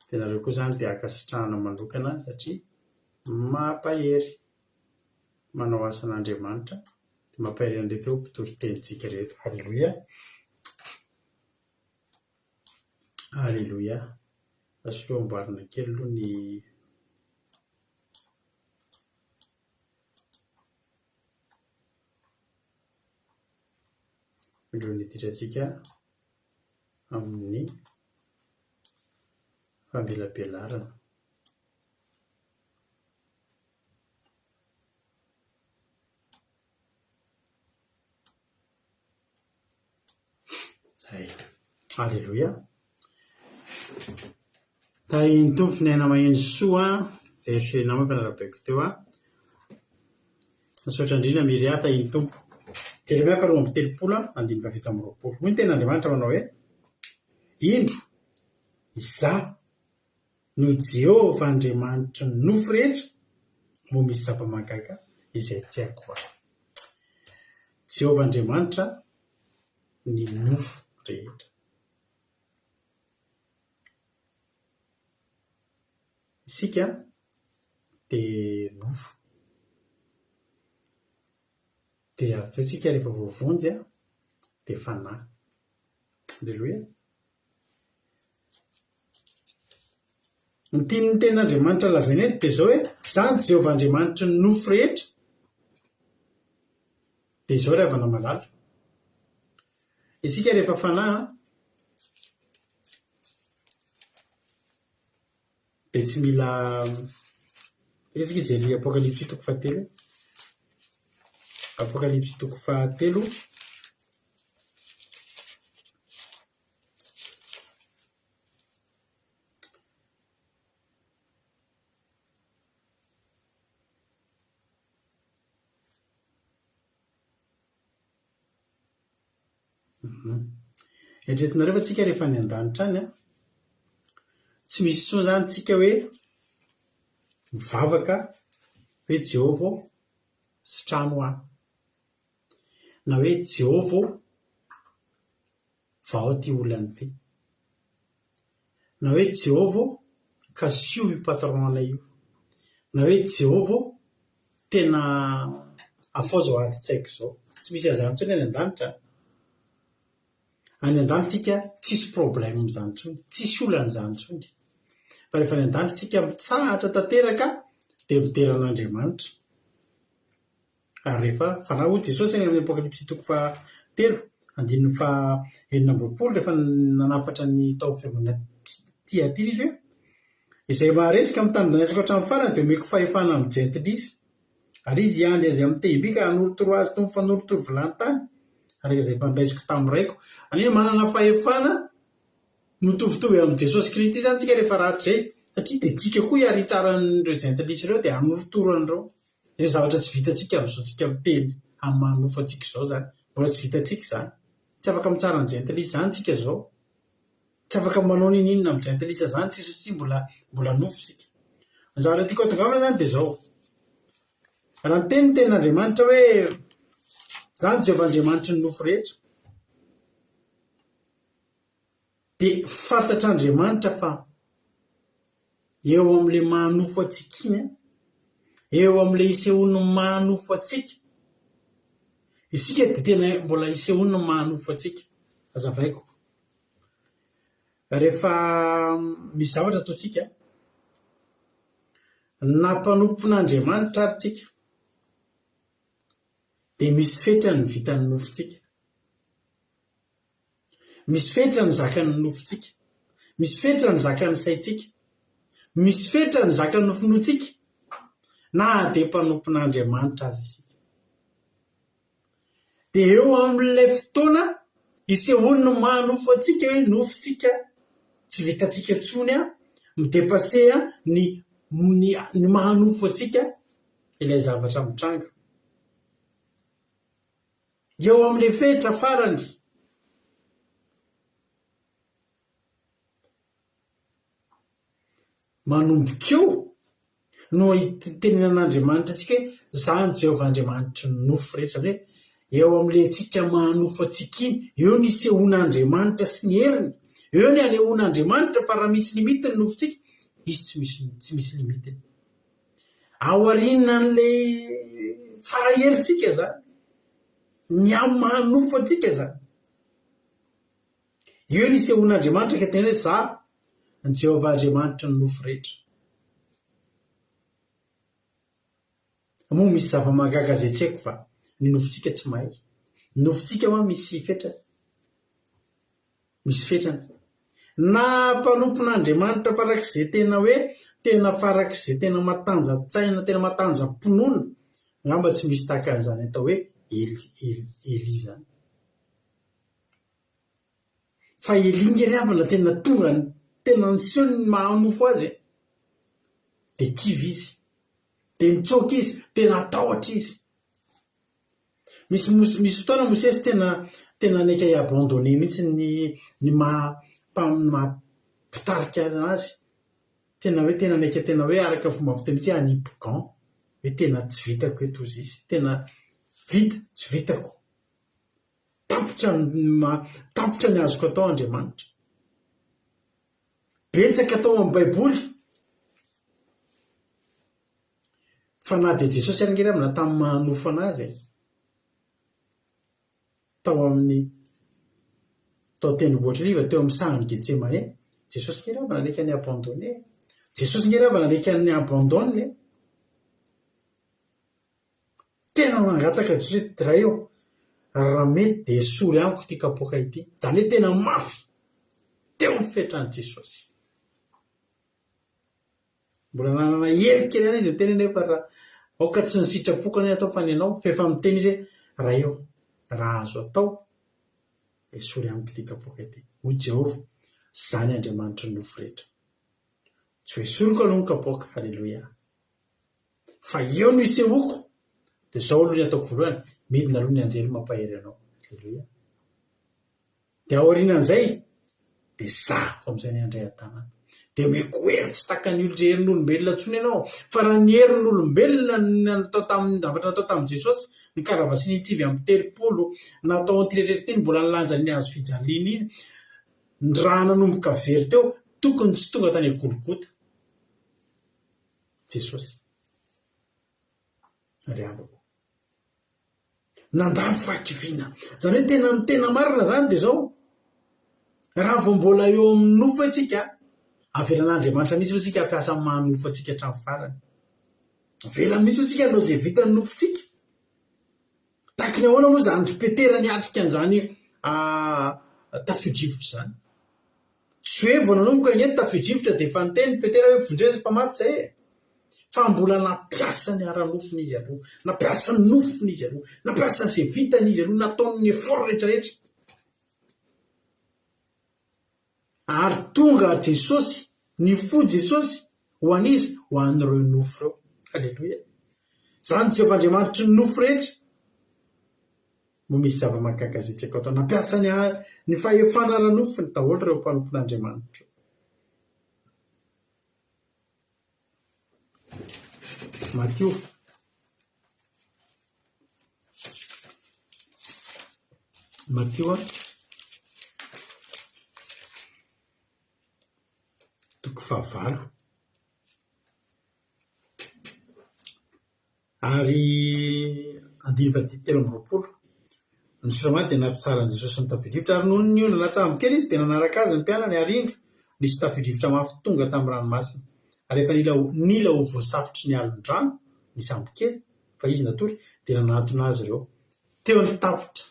Dia nareo koa izany dia ankasitrahana manokana satria mampahery manao asan'Andriamanitra dia mampahery an'ireto mpitory tenintsika ireto. Aleloia! Aleloia! Asio amboarina kely aloha ny alohan'ny hiditrantsika amin'ny famelabelarana. Zay. Aleloia. Tahin'ny Tompo ny aina maheno soa. Very nama fa narabaiko teo aho. Misaotra indrindra Miria tahin'ny Tompo. Jeremia faha 32 andininy faha 27. Hoy ny tenin'Andriamanitra manao hoe, Indro, Izaho no Jehovah Andriamanitry ny nofo rehetra, moa misy zava-mahagaga izay tsy haiko ahy. Jehovah Andriamanitra ny nofo rehetra. Isika dia nofo. Dia avy eo isika rehefa voavonjy dia fanahy. Aleloia. Ny tian'ny tenin'Andriamanitra lazaina eto dia izao hoe, Izaho no Jehovah Andriamanitry ny nofo rehetra. Dia izao ry havana malala. Isika rehefa fanahy dia tsy mila Andeha isika hijery Apokalypsy toko fahatelo. Apokalypsy toko fahatelo. Eritreretinareo fa tsika rehefa any an-danitra any an, tsy misy intsony izany tsika hoe mivavaka hoe Jehovah ô, sitrano aho. Na hoe Jehovah ô, vahao ity olana ity. Na hoe Jehovah ô, kasiho io patron-nay io. Na hoe Jehovah ô, tena afaho izao adin-tsaiko izao. Tsy misy an'izany intsony any an-danitra an. Any an-danitra isika tsisy problème izany intsony, tsisy olana izany intsony. Fa rehefa any an-danitra isika mitsahatra tanteraka dia midera an'Andriamanitra. Ary rehefa, fa na hoy Jesosy any amin'ny Apokalypsy toko faha telo, andininy faha 26, rehefa nanafatra ny tao fiangonana Tyatira izy hoe, Izay maharesy ka mitandrina ny asako hatramin'ny farany dia omeko fahefana amin'ny jentilisa. Ary izy hiandry azy amin'ny tehim-by ka hanorotoro azy toy ny fanorotoro vilany tany, araka izay efa noraisiko tamin'ny Raiko. Izany hoe manana fahefana mitovitovy amin'i Jesosy Kristy izany isika rehefa rahatrizay, satria dia tsika koa hiary hitsara an'ireo jentilisa ireo dia hanorotoro an'ireo. Izay zavatra tsy vitantsika amin'izao tsika miteny amin'ny maha nofo antsika izao izany, mbola tsy vitantsika izany. Tsy afaka mitsara ny jentilisa izany tsika izao. Tsy afaka manao n'inon'inona amin'ny jentilisa izany tsika satria mbola mbola nofo isika. Ny zavatra tiako hatongavana izany dia izao, raha niteny ny tenin'Andriamanitra hoe Izaho no Jehovah Andriamanitry ny nofo rehetra, Dia fantatr'Andriamanitra fa eo amin'ilay maha nofo antsika iny an, eo amin'ilay isehoan'ny maha nofo antsika, isika dia tena mbola isehoan'ny maha nofo antsika. Hazavaiko. Rehefa misy zavatra ataontsika, na mpanompon'Andriamanitra ary tsika, dia misy fetrany ny vitan'ny nofontsika. Misy fetra ny zakan'ny nofontsika. Misy fetra ny zakan'ny saintsika. Misy fetra ny zakan'ny finoantsika, na dia mpanompon'Andriamanitra aza isika. Dia eo amin'ilay fotoana isehoan'ny maha nofo antsika hoe nofontsika tsy vitantsika intsony, mi-depasser. ny ny ny maha-nofo antsika ilay zavatra mitranga. Eo amin'ilay fetra farany. Manomboka eo no itenenan'Andriamanitra antsika hoe, Izaho no Jehovah Andriamanitry ny nofo rehetra. Izany hoe eo amin'ilay antsika maha-nofo antsika iny, eo no isehoan'Andriamanitra sy ny heriny, eo no anehoan'Andriamanitra fa raha misy limite ny nofontsika, Izy tsy misy tsy misy limite-ny. Aorianan'ilay fara-herintsika izany, ny amin'ny maha-nofo antsika izany. Eo no isehoan'Andriamanitra ka tena hoe Izaho no Jehovah Andriamanitry ny nofo rehetra. Moa misy zava-mahagaga izay tsy haiko fa ny nofontsika tsy mahay. Ny nofontsika hoa misy fetrany. Misy fetrany. Na mpanompon'Andriamanitra farak'izay tena hoe tena farak'izay tena matanja-tsaina, tena matanja-pinoana, angamba tsy misy tahaka an'izany atao hoe Elia izany. Fa Elia nge ry havana tena tonga tena niseho ny maha nofo azy e! Dia kivy izy, dia nitsoaka izy, dia natahotra izy. Misy misy fotoana Mosesy tena tena naika hi-abandonner mihitsy ny ny maha maha mpitarika azy. Tena hoe tena naika tena hoe araka ny fomba fiteny mihitsy hoe hanipy gant, hoe tena tsy vitako eto hozy izy, tena vita, tsy vitako. Tapitra ny tapitra ny azoko atao Andriamanitra. Betsaka tao amin'ny Baiboly fa na dia Jesosy ary ange na tamin'ny maha nofo an'azy e, tao amin'ny tao tendrombohitra Oliva teo amin'ny sahan'i Getsemane, Jesosy ange angamba nanaiky ny abandonner. Jesosy ange angamba nanaiky ny abandonne. Tena nangataka Jesosy hoe, Ray ô, raha mety dia esory amiko ity kapoaka ity. Izany hoe tena mafy teo ny fetran'i Jesosy. Mbola nanana hery kely ihany izy niteny nefa raha aoka tsy ny sitrapoko anie atao fa ny anao. Fa efa miteny izy hoe, Ray ô, raha azo atao, esory amiko ity kapoaka ity. Hoy Jehovah, Izaho ny Andriamanitry ny nofo rehetra. Tsy ho esoriko aloha ny kapoaka. Haleloia. Fa eo no isehoako, dia izao aloha ny ataoko voalohany, midina aloha ny anjely mampahery anao. Aleloia. Dia aorianan'izay, dia zahako amin'izay ny handray an-tanana. Dia omeko hery tsy takan'ny olon herin'olombelona intsony ianao. Fa raha ny herin'olombelona no natao tamin'ny zavatra natao tamin'i Jesosy, ny karavasiny 39 natao an'ity rehetra ity, mbola nilanja ny hazo fijaliana iny, ny raha nanomboka very teo, tokony tsy tonga tany Golgota. Jesosy. Ry havako. Nandalo fahakiviana. Izany hoe tena ny tena marina izany dia izao, raha vao mbola eo amin'ny nofo isika, avelan'Andriamanitra mihitsy aloha isika hampiasa ny maha nofo antsika hatramin'ny farany. Avelany mihitsy aloha isika hanao izay vitan'ny nofontsika. Tahaky ny ahoana moa izany ry Petera niatrika an'izany tafio-drivotra izany? Tsy hoe vao nanomboka ange ny tafio-drivotra dia efa niteny i Petera hoe vonjeo izy fa maty izay e! Fa mbola nampiasa ny ara-nofony izy aloha, nampiasa ny nofony izy aloha, nampiasa izay vitany izy aloha, nataony ny effort rehetra rehetra. Ary tonga Jesosy, nifoha Jesosy ho an'iza? Ho an'ireo nofo ireo. Aleloia! Izany Jehovah Andriamanitry ny nofo rehetra. Moa misy zava-mahagaga izay tsy haiko atao? Nampiasa ny ny fahefana ara-nofony daholo ireo mpanompon'Andriamanitra. Matio. Matio toko fahavalo. Ary andininy fahadimy 23, Ny Sirama dia nampitsara an'i Jesosy ny tafio-drivotra, ary nony niondrana an-tsambokely izy, dia nanaraka azy ny mpianany, ary indro, nisy tafio-drivotra mafy tonga tamin'ny ranomasina, ary efa nila ho nila ho voasafotry ny alon-drano ny sambokely, fa izy natory, dia nanantona azy ireo. Teo ny tapitra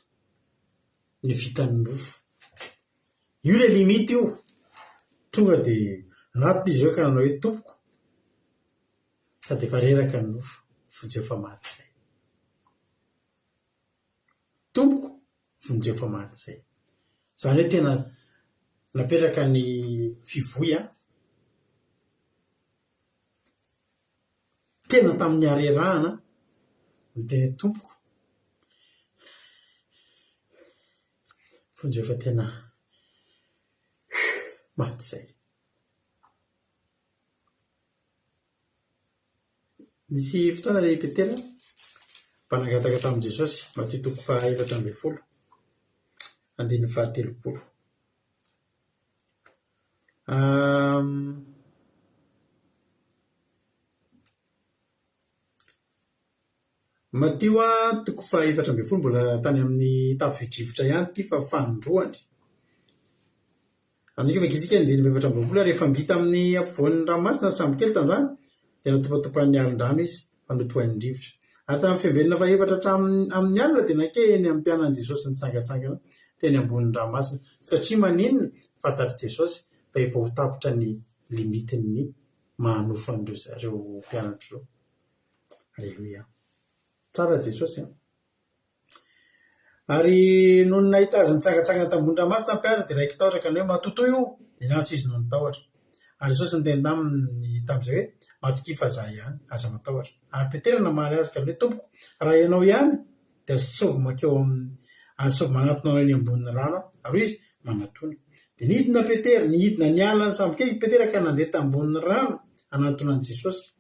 ny vitan'ny nofo. Io ilay limite io. Tonga dia nanatona izy ireo ka nanao hoe, Tompoko, Sady efa reraka ny nofo, vonjeo fa maty izay. Tompoko, vonjeo fa maty izay. Izany hoe tena napetraka ny fivoy an. Tena tamin'ny harerahana niteny hoe Tompoko, vonjeo fa tena maty izay. Nisy fotoana i Petera mba nangataka tamin'i Jesosy, Matio toko faha 14, andininy faha-30. Matio toko faha-14, mbola tany amin'ny tafio-drivotra ihany ity fa fanindroany. Amin'io vakintsika ny andininy faha-24, rehefa mby tamin'ny ampovoan'ny ranomasina ny sambokely tamin'izany, dia natopatopan'ny alin-drano izy, fa notohain'ny rivotra. Ary tamin'ny fiambenana fahefatra hatramin'ny amin'ny alina dia nankeny amin'ny mpianany Jesosy nitsangantsangana teny ambonin'ny ranomasina. Satria maninona? Fantatr'i Jesosy fa efa ho tapitra ny limite-n'ny maha nofo an'ireo zareo mpianatra ireo. Aleloia. Tsara Jesosy an. Ary nony nahita azy nitsangantsangana tambony ranomasina ny mpianatra dia raiki-tahotra ka nanao hoe, Matotoa io! Dia niantso izy noho ny tahotra. Ary Jesosy niteny taminy tamin'izay hoe, Matokia fa Izaho ihany, aza matahotra. Ary Petera namaly azy ka nanao hoe, Tompoko, raha Ianao ihany, dia asaovy mankeo amin'ny, asaovy manatona Anao eny ambonin'ny rano aho. Ary hoy Izy, Manatòna. Dia nidina Petera, nidina niala ny sambokely i Petera ka nandeha tambonin'ny rano hanatona an'i Jesosy.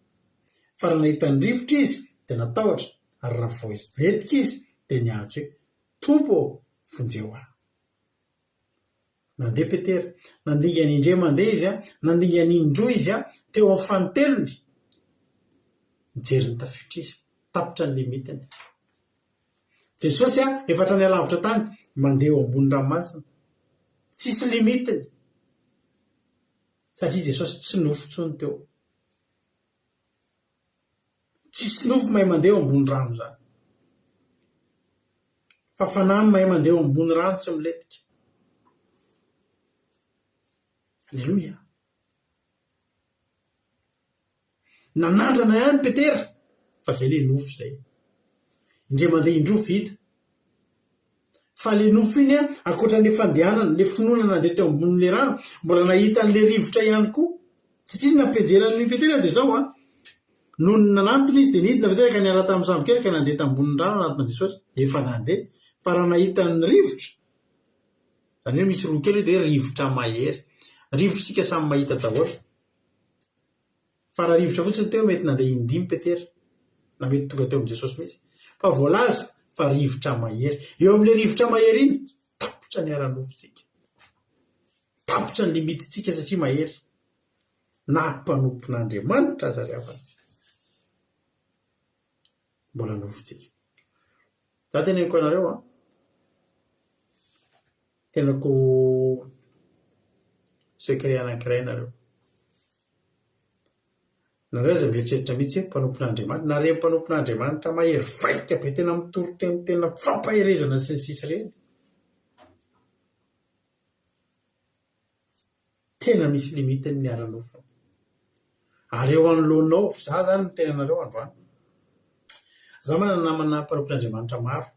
Fa raha nahita ny rivotra izy, dia natahotra, Ary raha vao hilentika izy dia niantso hoe, Tompo ô, vonjeo aho. Nandeha Petera. Nandingana indray mandeha izy, nandingana indroa izy, teo amin'ny fanintelony, nijery ny tafiotra izy. Tapitra ny limite-ny. Jesosy efa hatrany alavitra tany, mandeha eo ambony ranomasina. Tsisy limite-ny. Satria Jesosy tsy nofo intsony teo. Tsisy nofo mahay mandeha eo ambony rano izany. Fa fanahy no mahay mandeha eo ambony rano tsy milentika. Aleloia. Nanandrana ihany Petera fa zay le nofo zay. Indray mandeha indroa vita. Fa le nofo iny an, ankoatra an'le fandehanana, le finoana nandeha teo ambonin'le rano, mbola nahita an'le rivotra ihany koa. Satria ny nampianjera an'i Petera dia izao an, nony nanantona izy dia nidina Petera ka niala tamin'ny sambokely ka nandeha tambonin'ny rano nanatona an'i Jesosy. Efa nandeha, fa raha nahita ny rivotra, izany hoe misy roa kely io dia hoe rivotra mahery. Rivotra isika samy mahita daholo. Fa raha rivotra fotsiny teo mety nandeha indimy Petera, na mety tonga teo amin'i Jesosy mihitsy. Fa voalaza fa rivotra mahery. Eo amin'ilay rivotra mahery iny, tapitra ny ara-nofontsika. Tapitra ny limite-ntsika satria mahery. Na mpanompon'Andriamanitra aza ry havana. Mbola nofontsika. Za teneniko anareo an, tenako secret anankiray nareo. Nareo aza mieritreritra mihitsy hoe mpanompon'Andriamanitra, na ireny mpanompon'Andriamanitra mahery vaika be tena mitory teny tena fampaherezana sy ny sisa ireny. Tena misy limite ny ara-nofony. Ary eo anoloanao, za zany miteny anareo androany, za manana namana mpanompon'Andriamanitra maro.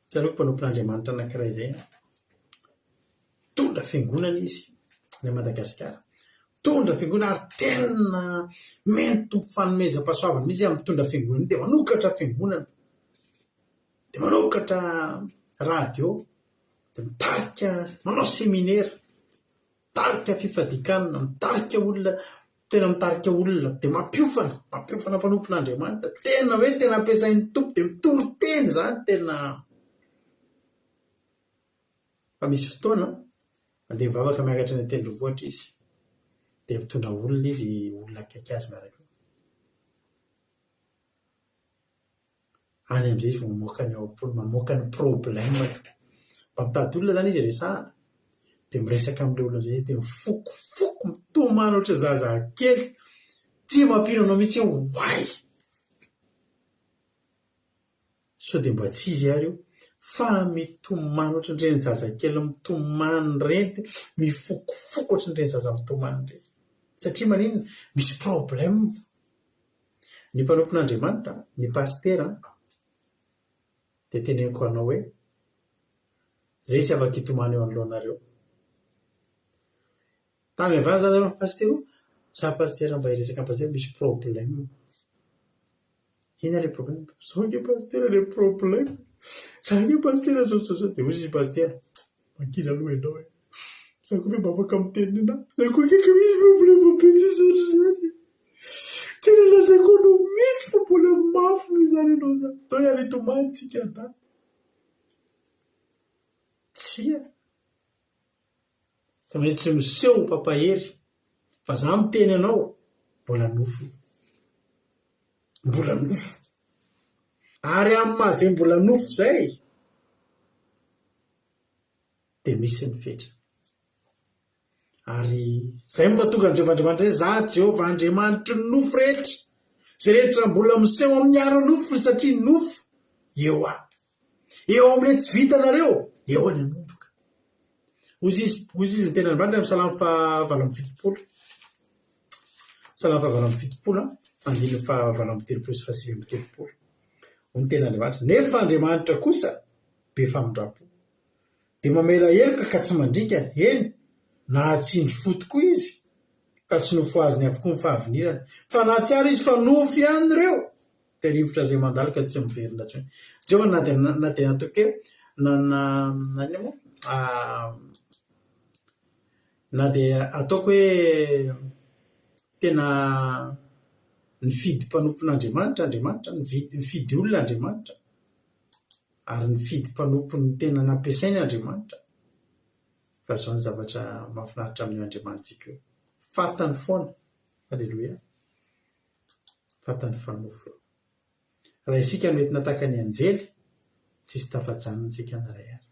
Tsaroako mpanompon'Andriamanitra anankiray izay an, mitondra fiangonana izy any Madagasikara. Mitondra fiangonana ary tena mino Tompo fanomezam-pahasoavana mihitsy izy mitondra fiangonana dia manokatra fiangonana, dia manokatra radio. Dia mitarika, manao seminera, mitarika fifadian-kanina, mitarika olona, tena mitarika olona, dia mampiofana, mampiofana mpanompon'Andriamanitra, tena hoe tena ampiasain'ny Tompo, dia mitory teny izany, tena. Fa misy fotoana, mandeha mivavaka miakatra any an-tendrombohitra izy, dia mitondra olona izy, olona akaiky azy miaraka eo. Any amin'izay izy vao mamoaka ny ao am-pony, mamoaka ny problème-ny. Mba mitady olona izany izy resahana, dia miresaka amin'ilay olona amin'izay izy dia mifokofoko, mitomany ohatran'ny zazakely. Tsy mampino anao mihitsy hoe oay! Sao dia mba tsy izy ary io? Fa mitomany ohatran'ireny zazakely mitomany ireny, mifokofoko ohatran'ireny zaza mitomany ireny. Satria maninona? Misy problème. Ny mpanompon'Andriamanitra, ny pasitera, dia teneniko anao hoe, izay tsy afaka hitomany eo anoloanareo. Tany avy any zany ianao, pasitera o! Za pasitera mba hiresaka amin'i pasitera misy problème. Inona ilay problème? Zao ange pasitera ilay problème. Za ange pasitera zao sy zao sy zao. Dia hoy izy pasitera, mangina aloha ianao e. Za koa ve mba afaka miteny anà? Za koa akaiky misy problème be tsisy ohatr'izany e. Tena lazaiko anao mihitsy fa mbola mafy noho izany ianao izany. Ndao hiara-hitomany tsika dahy. Tsia. Tsy maintsy miseho ho mpampahery fa za miteny anao mbola nofo io. Mbola nofo. Ary amin'ny maha izay mbola nofo izay dia misy ny fetra. Ary izay no mahatonga an'i Jehovah Andriamanitra hoe, Izaho Jehovah Andriamanitry ny nofo rehetra, izay rehetra mbola miseho amin'ny ara-nofony satria nofo, eo aho. Eo amin'ilay tsy vitanareo, eo any hanomboka. Hoy izy, hoy izy ny tenin'Andriamanitra amin'ny Salamo faha-78. Salamo faha-78, andininy faha-38 sy faha-39. Hoy ny tenin'Andriamanitra, Nefa Andriamanitra kosa be famindram-po. Dia mamela heloka ka tsy mandringana, eny, nahatsindry fo tokoa izy, ka tsy nofohaziny avokoa ny fahavinirany. Fa nahatsiaro izy fa nofo ihany ireo, dia rivotra izay mandalo ka tsy miverina intsony. Jehovah na dia na dia ataoko hoe na na na inona moa? Na dia ataoko hoe tena nifidy mpanompon'Andriamanitra Andriamanitra, nividy nifidy olona Andriamanitra, ary nifidy mpanompony tena nampiasainy Andriamanitra, fa izao ny zavatra mahafinaritra amin'io Andriamanitsika io, fantany foana, Aleloia, fantany fa nofo io. Raha isika no entina tahaka ny anjely, tsisy tafajanona isika na iray ary.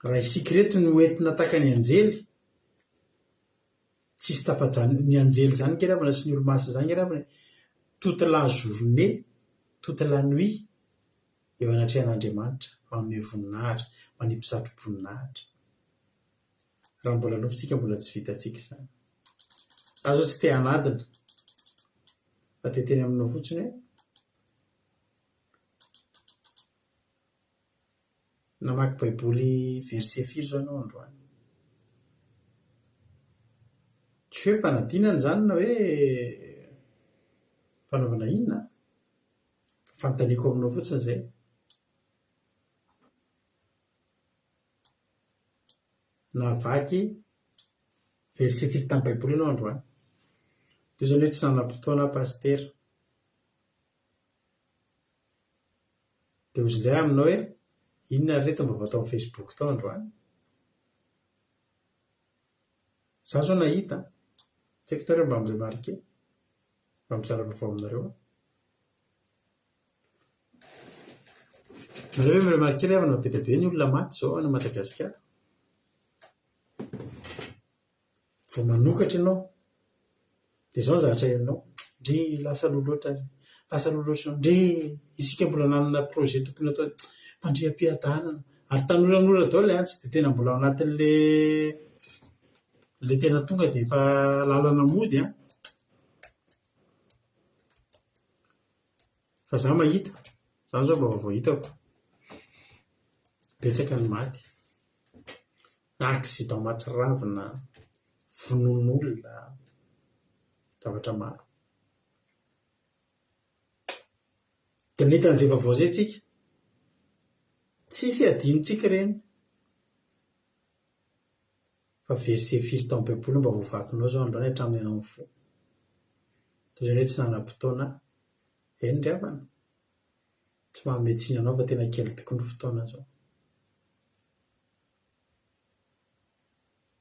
Raha isika ireto no entina tahaka ny anjely, tsisy tafajanona, ny anjely izany nge ry havana sy ny olomasina izany nge ry havana e, toute la journée, toute la nuit, eo anatrehan'Andriamanitra, manome voninahitra, manipy satroboninahitra. Raha mbola nofy tsika mbola tsy vitantsika izany. Za zao tsy te hanadina fa te hiteny aminao fotsiny hoe namaky baiboly verset firy zao ianao androany? Tsy hoe fanadinana izany na hoe fanaovana inona an, fa fanontaniako aminao fotsiny izay. Namaky verset firy tamin'ny baiboly ianao androany? Toy izany hoe tsy nanam-potoana aho pasitera. Dia hozy indray aminao hoe inona ary reto mba tao amin'ny facebook tao androany? Za zao nahita an! Tsy haiko nareo mba mi-remarquer, mba mizara vaovao aminareo aho. Nareo ve mi-remarquer ry havana fa be dia be ny olona maty izao any Madagasikara? Vao manokatra ianao dia izao ny zavatra henonao, ndry lasa aloha loatra ary, lasa aloha loatra ianao, ndry isika mbola nanana projet tokony hatao, fandriam-piadanana, ary tanoranora daholo an, tsy dia tena mbola ao anatin'ilay ilay tena tonga dia efa lalana mody an. Fa za mahita, zany zao mba vaovao hitako, betsaka ny maty, accident mahatsiravina, vonoan'olona, zavatra maro. Dia nahita an'izay vaovao izay tsika, tsisy adinontsika ireny. Fa verset firy tao amin'ny baiboly no mba voavakinao izao androany hatramin'ny ianao nifoha? Toy izany hoe tsy nanam-potoana Eny ry havana, tsy manome tsiny anao fa tena kely tokoa ny fotoana izao.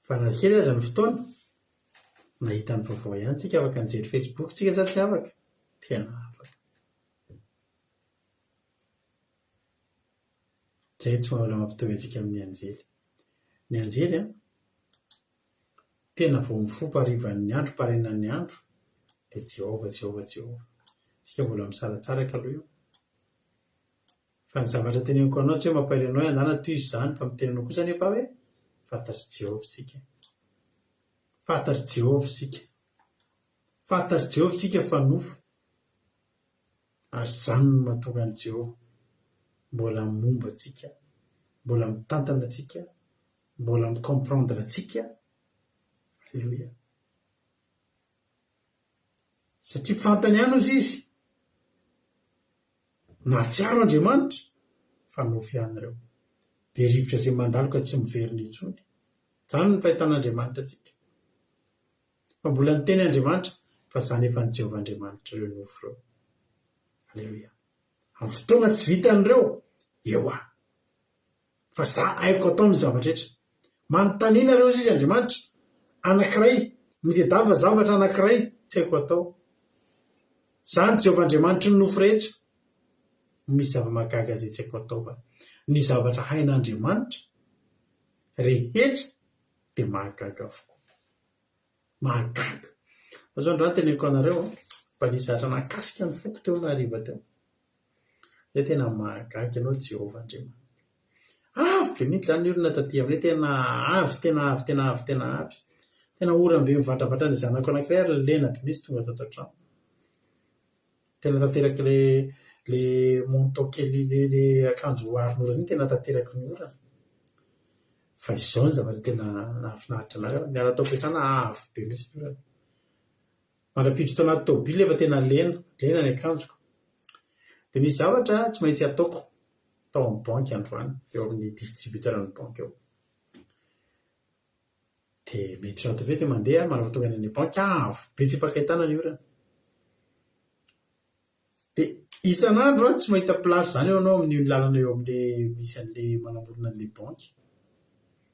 Fa na kely aza ny fotoana, nahita ny vaovao ihany tsika, afaka nijery Facebook tsika sa tsy afaka? Tena afaka. Izay tsy mbola mampitovy antsika amin'ny anjely. Ny anjely an, tena vao mifoha harivan'ny andro, mparenan'ny andro, dia Jehovah, Jehovah, Jehovah. Isika mbola misaratsaraka aloha io. Fa ny zavatra teneniko anao tsy hoe mampahery anao hoe anana tohizo izany, fa miteny anao kosa anefa aho hoe fantatr'i Jehovah isika. Fantatr'i Jehovah isika. Fantatr'i Jehovah isika fa nofo. Ary izany no mahatonga an'i Jehovah mbola momba antsika, mbola mitantana antsika, mbola mi-comprendre antsika. Aleloia. Satria fantany ihany hozy izy. Nahatsiaro Andriamanitra fa nofy ihany ireo. Dia rivotra izay mandalo ka tsy miverina intsony. Izany no fahitan'Andriamanitra antsika. Fa mbola niteny Andriamanitra fa izany efa an'i Jehovah Andriamanitra ireo nofy ireo. Aleloia. Amin'ny fotoana tsy vitan'ireo, eo aho. Fa za haiko atao ny zavatra rehetra. Manontania nareo hozy izy Andriamanitra, anankiray, mitedava zavatra anankiray tsy haiko atao. Za ny Jehovah Andriamanitry ny nofo rehetra. Misy zava-mahagaga izay tsy haiko atao va? Ny zavatra hain'Andriamanitra rehetra dia mahagaga avokoa. Mahagaga. Fa zao ndra teneniko anareo fa nisy zavatra nahakasika ny foko teo hariva teo. Hoe tena mahagaga ianao Jehovah Andriamanitra. Avy be mihitsy izany ny orana taty aminay, tena avy, tena avy, tena avy, tena avy. Tena oram-be mivatravatra ny zanako anankiray ary lena be mihitsy tonga tato an-trano. Tena tanteraka ilay ilay manteau kely ilay ilay akanjo aron'orana iny tena tanteraky ny orana. Fa izao ny zavatra tena nahafinaritra an'ahy, niala tao am-piasana avy be mihitsy ny orana. Mandra-piditra tao anaty tômôbila efa tena lena, lena ny akanjoko. Dia misy zavatra tsy maintsy ataoko tao amin'ny banky androany, eo amin'ny distributeur-n'ny banky eo. Dia miditra anaty tômôbila dia mandeha aho, mandrapatonga any amin'ny banky, avo be tsy ifankahitana ny orana. Dia isan'andro aho tsy mahita place izany eo ianao amin'iny lalana eo amin'ilay misy an'ilay manamorona an'ilay banky.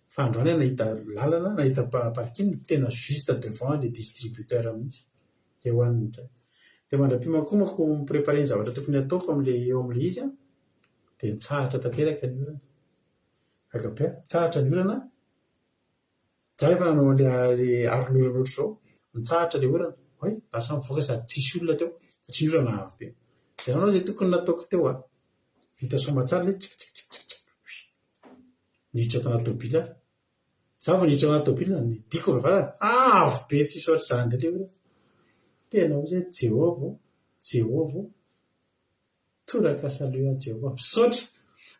Fa androany aho nahita lalana, nahita parking tena juste devant ilay distributeur mihitsy. Eo any indray. Dia mandra-pimakomako mi-préparer ny zavatra tokony hataoko amin'ilay eo amin'ilay izy an, dia nitsahatra tanteraka ny orana. Gaga be aho, nitsahatra ny orana. Za efa nanao an'ilay aron'orana ohatr'izao, nitsahatra ilay orana, hay lasa nivoaka sady tsisy olona teo satria ny orana avo be. Dia nanao izay tokony nataoko teo aho. Vita soamantsara ilay izy, tsk tsk tsk tsk, niditra tao anaty tômôbila aho. Za vao niditra anaty tômôbila, nidiko ny varavarana, avo be tsisy ohatr'izany indray ilay orana. Tena hoy izy hoe Jehovah ô, Jehovah ô. Toraka salut an Jehovah. Misaotra.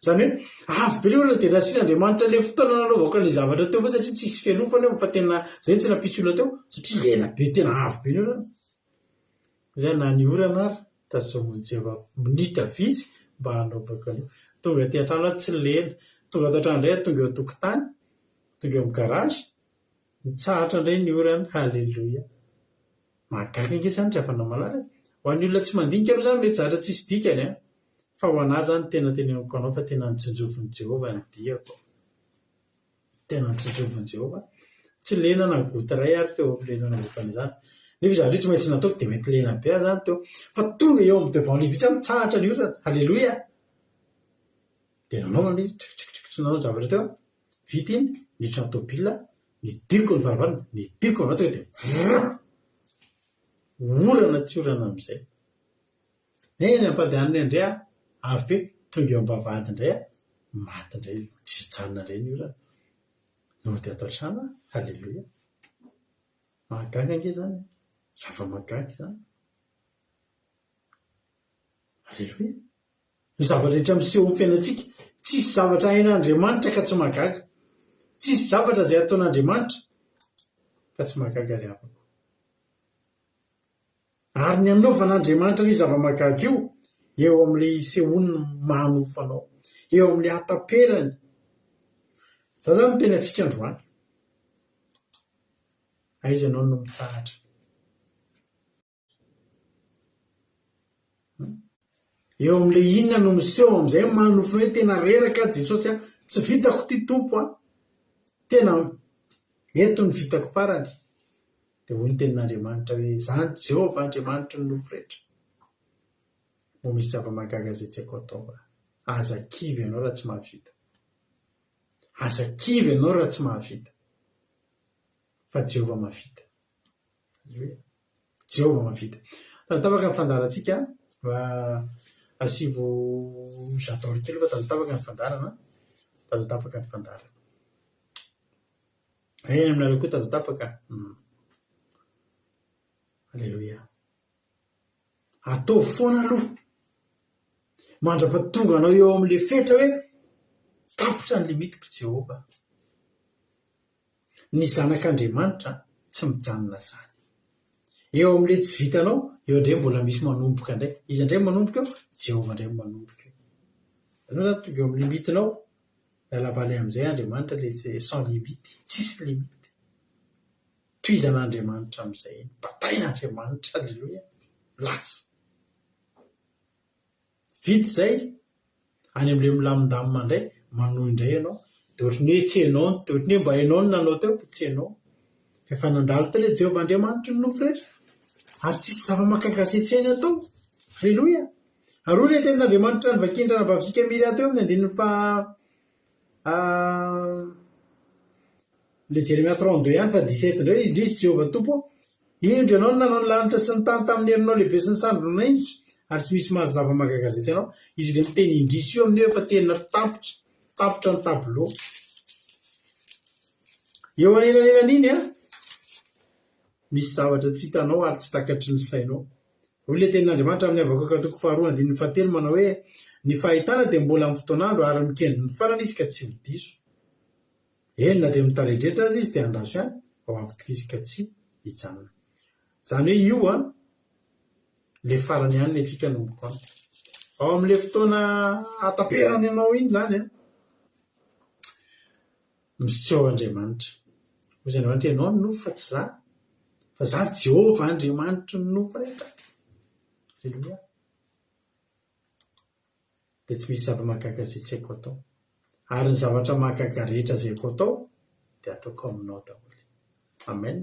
Izany hoe avy be ilay olona dia nasian'Andriamanitra ilay fotoana nanaovako an'ilay zavatra teo foana satria tsisy fialofana eo fa tena izay tsy nampisy olona teo satria ela be tena avy be ny orana. Izay na ny orana ary tazomin'i Jehovah minitra vitsy mba hanaovako an'io. Tonga aty an-trano aho tsy lena. Tonga ato an-trano indray aho tonga eo an-tokotany, tonga eo amin'ny garage, nitsahatra indray ny orana. Haleloia. Mahagaga ange izany ry havana malala e! Ho an'ny olona tsy mandinika aloha izany mety zavatra tsisy dikany an! Fa ho an'ahy izany tena teneniko anao fa tena notsinjovin'i Jehovah ny diako. Tena notsinjovin'i Jehovah. Tsy lena na goutte iray ary teo amin'ilay nanaovako an'izany. Nefa io zavatra io tsy maintsy nataoko dia mety lena be aho izany teo. Fa tonga eo amin'ny devant ilay mihitsy aho mitsahatra ny orana. Alléluia! Dia nanao ilay izy, tsk tsk tsk, nanao ny zavatra teo aho. Vita iny, niditra ny tômôbila, nidiko ny varavarana, nidiko ny varavarana tonga dia vrrr! Orana tsy orana amin'izay. Eny am-pandehanana indray aho, avy be, tonga eo am-bavahady indray aho, maty indray, tsy hijanona indray ny orana. Nody ato an-trano aho, haleloia. Mahagaga ange izany e! Zava-mahagaga izany. Aleloia. Ny zava-drehetra miseho amin'ny fiainantsika, tsisy zavatra hain'Andriamanitra ka tsy mahagaga. Tsisy zavatra izay ataon'Andriamanitra ka tsy mahagaga ry havako. Ary ny hanaovan'Andriamanitra an'io zava-mahagaga io, eo amin'ilay isehoany maha-nofo anao, eo amin'ilay hataperany. Za zany miteny antsika androany. Aiza ianao no mitsahatra? Eo amin'ilay inona no miseho amin'izay manofy hoe tena reraka aho Jesosy a, tsy vitako ity Tompo a, tena eto ny vitako farany. Dia hoy ny tenin'Andriamanitra hoe izaho Jehovah Andriamanitry ny nofo rehetra. Moa misy zava-mahagaga izay tsy haiko atao va? Aza kivy ianao raha tsy mahavita. Aza kivy ianao raha tsy mahavita. Fa Jehovah mahavita. Aleloia. Jehovah mahavita. Tantapaka ny fandaharantsika. Mba asivo j'adore kely fa tantapaka ny fandaharana. Tantapaka ny fandaharana. Eny aminareo koa tantapaka. Hmm. Aleloia. Ataovy foana aloha. Mandra-pahatonga anao eo amin'ilay fetra hoe tapitra ny limitiko Jehovah. Ny zanak'Andriamanitra tsy mijanona izany. Eo amin'ilay tsy vitanao, eo indray mbola misy manomboka indray. Iza indray no manomboka eo? Jehovah indray no manomboka eo. Ianao izany tonga eo amin'ny limite-nao, miala valy amin'izay Andriamanitra ilay tsy sans limite, tsisy limite. Tohizan'Andriamanitra amin'izay iny, batain'Andriamanitra, aleloia, lasa. Vita izay, any amin'ilay milamindamina indray, manohy indray ianao, dia ohatran'ny hoe tsy ianao, dia ohatran'ny hoe mba ianao no nanao teo fa tsy ianao. Fa efa nandalo teo ilay Jehovah Andriamanitry ny nofo rehetra, ary tsisy zava-mahagaga izay tsy hainy atao. Haleloia! Ary hoy ilay tenin'Andriamanitra novakian'ny ranabavintsika Miriah teo amin'ny andininy faha Ilay Jeremia 32 ihany fa 17 indray hoe, Indrisy Jehovah Tompo ô, indro Ianao no nanao ny lanitra sy ny tany tamin'ny herinao lehibe sy ny sandrinao nahinjitra, ary tsy misy mahazo zava-mahagaga izay tsy Ianao. Izy ilay miteny indrisy io amin'io efa tena tapitra, tapitra ny tableau. Eo anelanelan'iny an, misy zavatra tsy hitanao ary tsy takatry ny sainao. Hoy ilay tenin'Andriamanitra amin'ny Habakoka toko faharoa andininy fahatelo manao hoe, Ny fahitana dia mbola amin'ny fotoan'andro ary mikendry ny farany izy ka tsy ho diso. Eny, na dia mitaredretra aza izy dia andraso ihany fa ho avy tokoa izy ka tsy hijanona. Izany hoe io an, ilay farany ihany ny antsika no mi-compte. Ao amin'ilay fotoana hahataperany anao iny izany an, miseho Andriamanitra. Hoy izy Andriamanitra, ianao no nofo fa tsy izaho, fa izaho Jehovah Andriamanitry ny nofo rehetra. Aleloia. dia tsy misy zava-mahagaga izay tsy haiko atao. Ary ny zavatra mahagaga rehetra izay haiko atao dia ataoko aminao daholo. Amen.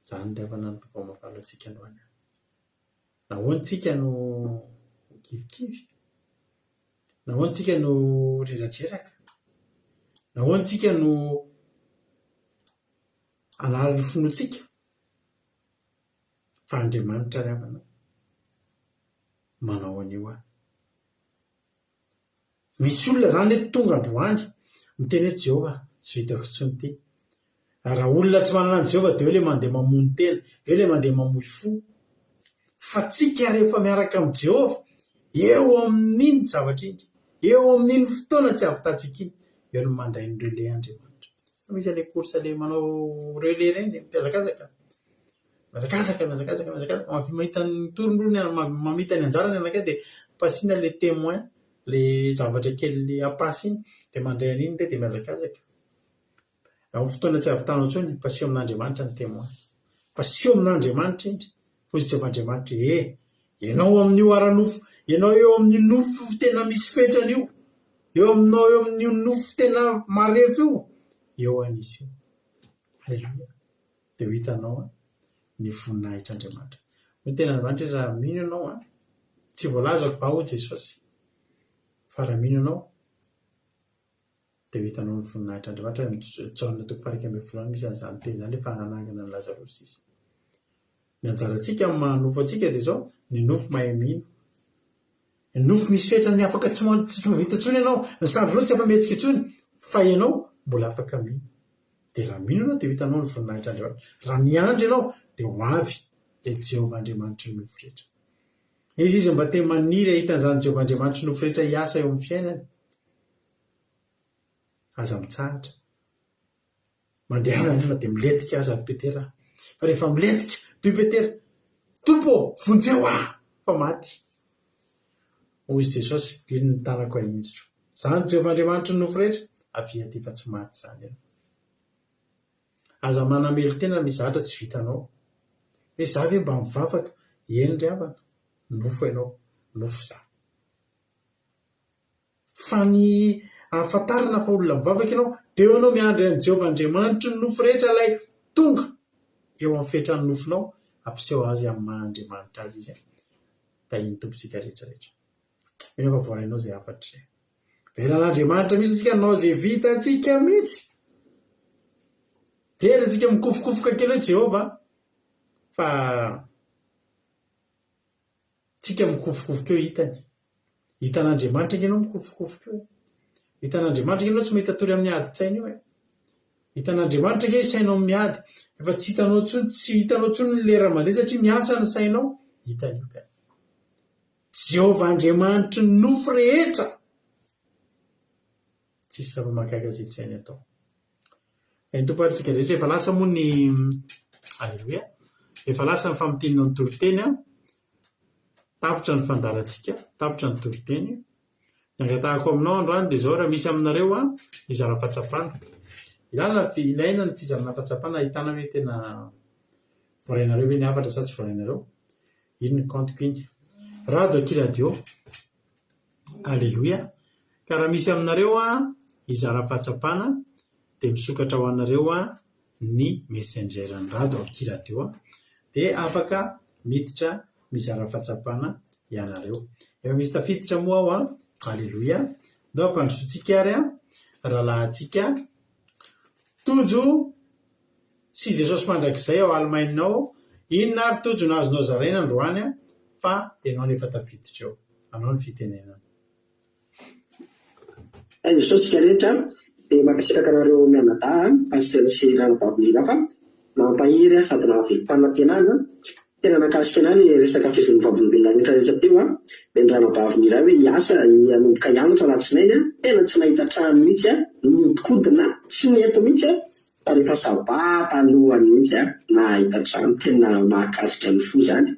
Izany ry havana no vaovao mahavalo antsika androany. Nahoana tsika no kivikivy? Nahoana tsika no reradreraka? Nahoana tsika no hanary ny finoantsika? Fa Andriamanitra ry havana manao an'io aho. Misy olona izany hoe tonga androany miteny hoe Jehovah tsy vitako intsony ity. Ary raha olona tsy manana an'i Jehovah dia eo ilay mandeha mamono tena, eo ilay mandeha mamoy fo. Fa tsika rehefa miaraka amin'i Jehovah, eo amin'iny zavatra iny, eo amin'iny fotoana tsy ahavitantsika iny, eo no mandray ny relais Andriamanitra. Misy an'ilay course ilay manao relais ireny, mihazakazaka. Mihazakazaka, mihazakazaka, mihazakazaka, avy mahita ny tour-ny aloha ny mamita ny anjarany anankiray dia pasiana ilay témoin, ilay zavatra kely apasy iny, dia mandray an'iny indray dia mihazakazaka. Amin'ny fotoana tsy ahavitanao intsony, pasio amin'Andriamanitra ny témoin. Pasio amin'Andriamanitra iny. Hoy izy Jehovah Andriamanitra, E, ianao amin'io ara-nofo, ianao eo amin'io nofo tena misy fetrany io, eo aminao eo amin'io nofo tena marefo io, eo an'izy io. Aleloia. Dia ho hitanao ny voninahitr'Andriamanitra. Hoy ny tenin'Andriamanitra hoe raha mino ianao an, tsy voalazako va hoy Jesosy, fa raha mino ianao dia ho hitanao ny voninahitr'Andriamanitra. Any amin'ny Jaona toko faha-11 any misy an'izany teny izany rehefa hanangana an'i Lazarosy izy. Ny anjarantsika amin'ny maha nofo antsika dia izao, ny nofo mahay mino. Ny nofo misy fetrany afaka tsy tsy mahavita intsony ianao, ny sandrinao tsy afa-mihetsika intsony, fa ianao mbola afaka mino. Dia raha mino ianao dia ho hitanao ny voninahitr'Andriamanitra. Raha miandry ianao dia ho avy ilay Jehovah Andriamanitry ny nofo rehetra. Iza izy mba te maniry hahita an'izany Jehovah Andriamanitry ny nofo rehetra hiasa eo amin'ny fiainany? Aza mitsahatra. Mandehana aloha na dia milentika aza ry Petera. Fa rehefa milentika, toy Petera, Tompo ô, vonjeo aho fa maty. Hoy izy Jesosy, Iny ny tanako ahinjitro. Izany Jehovah Andriamanitry ny nofo rehetra, avia aty fa tsy maty izany ianao. Aza manamelo-tena misy zavatra tsy vitanao. Hoe za ve mba mivavaka? Eny ry havana, nofo ianao, nofo za. Fa ny ahafantarana fa olona mivavaka ianao, dia eo ianao miandry an'i Jehovah Andriamanitry ny nofo rehetra ilay tonga eo amin'ny fetran'ny nofonao, hampiseho Azy amin'ny maha Andriamanitra Azy Izy. Tahian'ny Tompo isika rehetra rehetra. Mino aho fa voarainao izay hafatra izay. Avelan'Andriamanitra mihitsy isika hanao izay vitantsika mihitsy. Jery antsika mikofokofoka kely hoe Jehovah fa Tsika mikofokofoka eo hitany. Hitan'Andriamanitra ange ianao mikofokofoka eo e. Hitan'Andriamanitra ange ianao tsy mahita tory amin'ny adin-tsaina io e. Hitan'Andriamanitra ange sainao miady. Efa tsy hitanao intsony, tsy hitanao intsony ny lera mandeha satria miasa ny sainao. Hitany io ka. Jehovah Andriamanitry ny nofo rehetra. Tsisy zava-mahagaga izay tsy hainy atao. Eny Tompo ary tsika rehetra efa lasa moa ny Aleloia. Efa lasa ny famintinana ny toriteny an. Tapitra ny fandaharantsika, tapitra ny toriteny. Ny angatahako aminao androany dia izao, raha misy aminareo an, hizara fahatsapana. Ilana ny ilaina ny fizarana fahatsapana ahitana hoe tena voarainareo ve ny hafatra sa tsy voarainareo. Iny ny compte-ko iny. Rado akia radio. Aleloia. Ka raha misy aminareo an, hizara fahatsapana dia misokatra ho anareo an ny messenger an'i Rado akia radio an, dia afaka miditra mizara fahatsapana ianareo. Efa misy tafiditra moa ao an, Aleloia. Ndao ampandrosoantsika ary an, rahalahintsika Tojo sy Jesosy Mandrakizay ao Allemagne ao, inona ary Tojo no azonao zaraina androany an, fa ianao no efa tafiditra eo. Anao ny fitenenana. Hay Jesosy tsika rehetra dia mankasitraka anareo mianadahy an, Pasteur sy Ranabavy Miraka, nampahery ahy sady nahavelom-panantenana, tena nakasika anah le resaka fizoan'ny vavolombelona rehetra rehetra teo an, le ny Ranabavy Mira hoe hiasa hanomboka hianatra alatsinainy an, tena tsy nahita trano mihitsy an, niodikodina tsy nety mihitsy an, fa rehefa sabata alohany mihitsy an, nahita trano, tena mahakasika ny fo zany.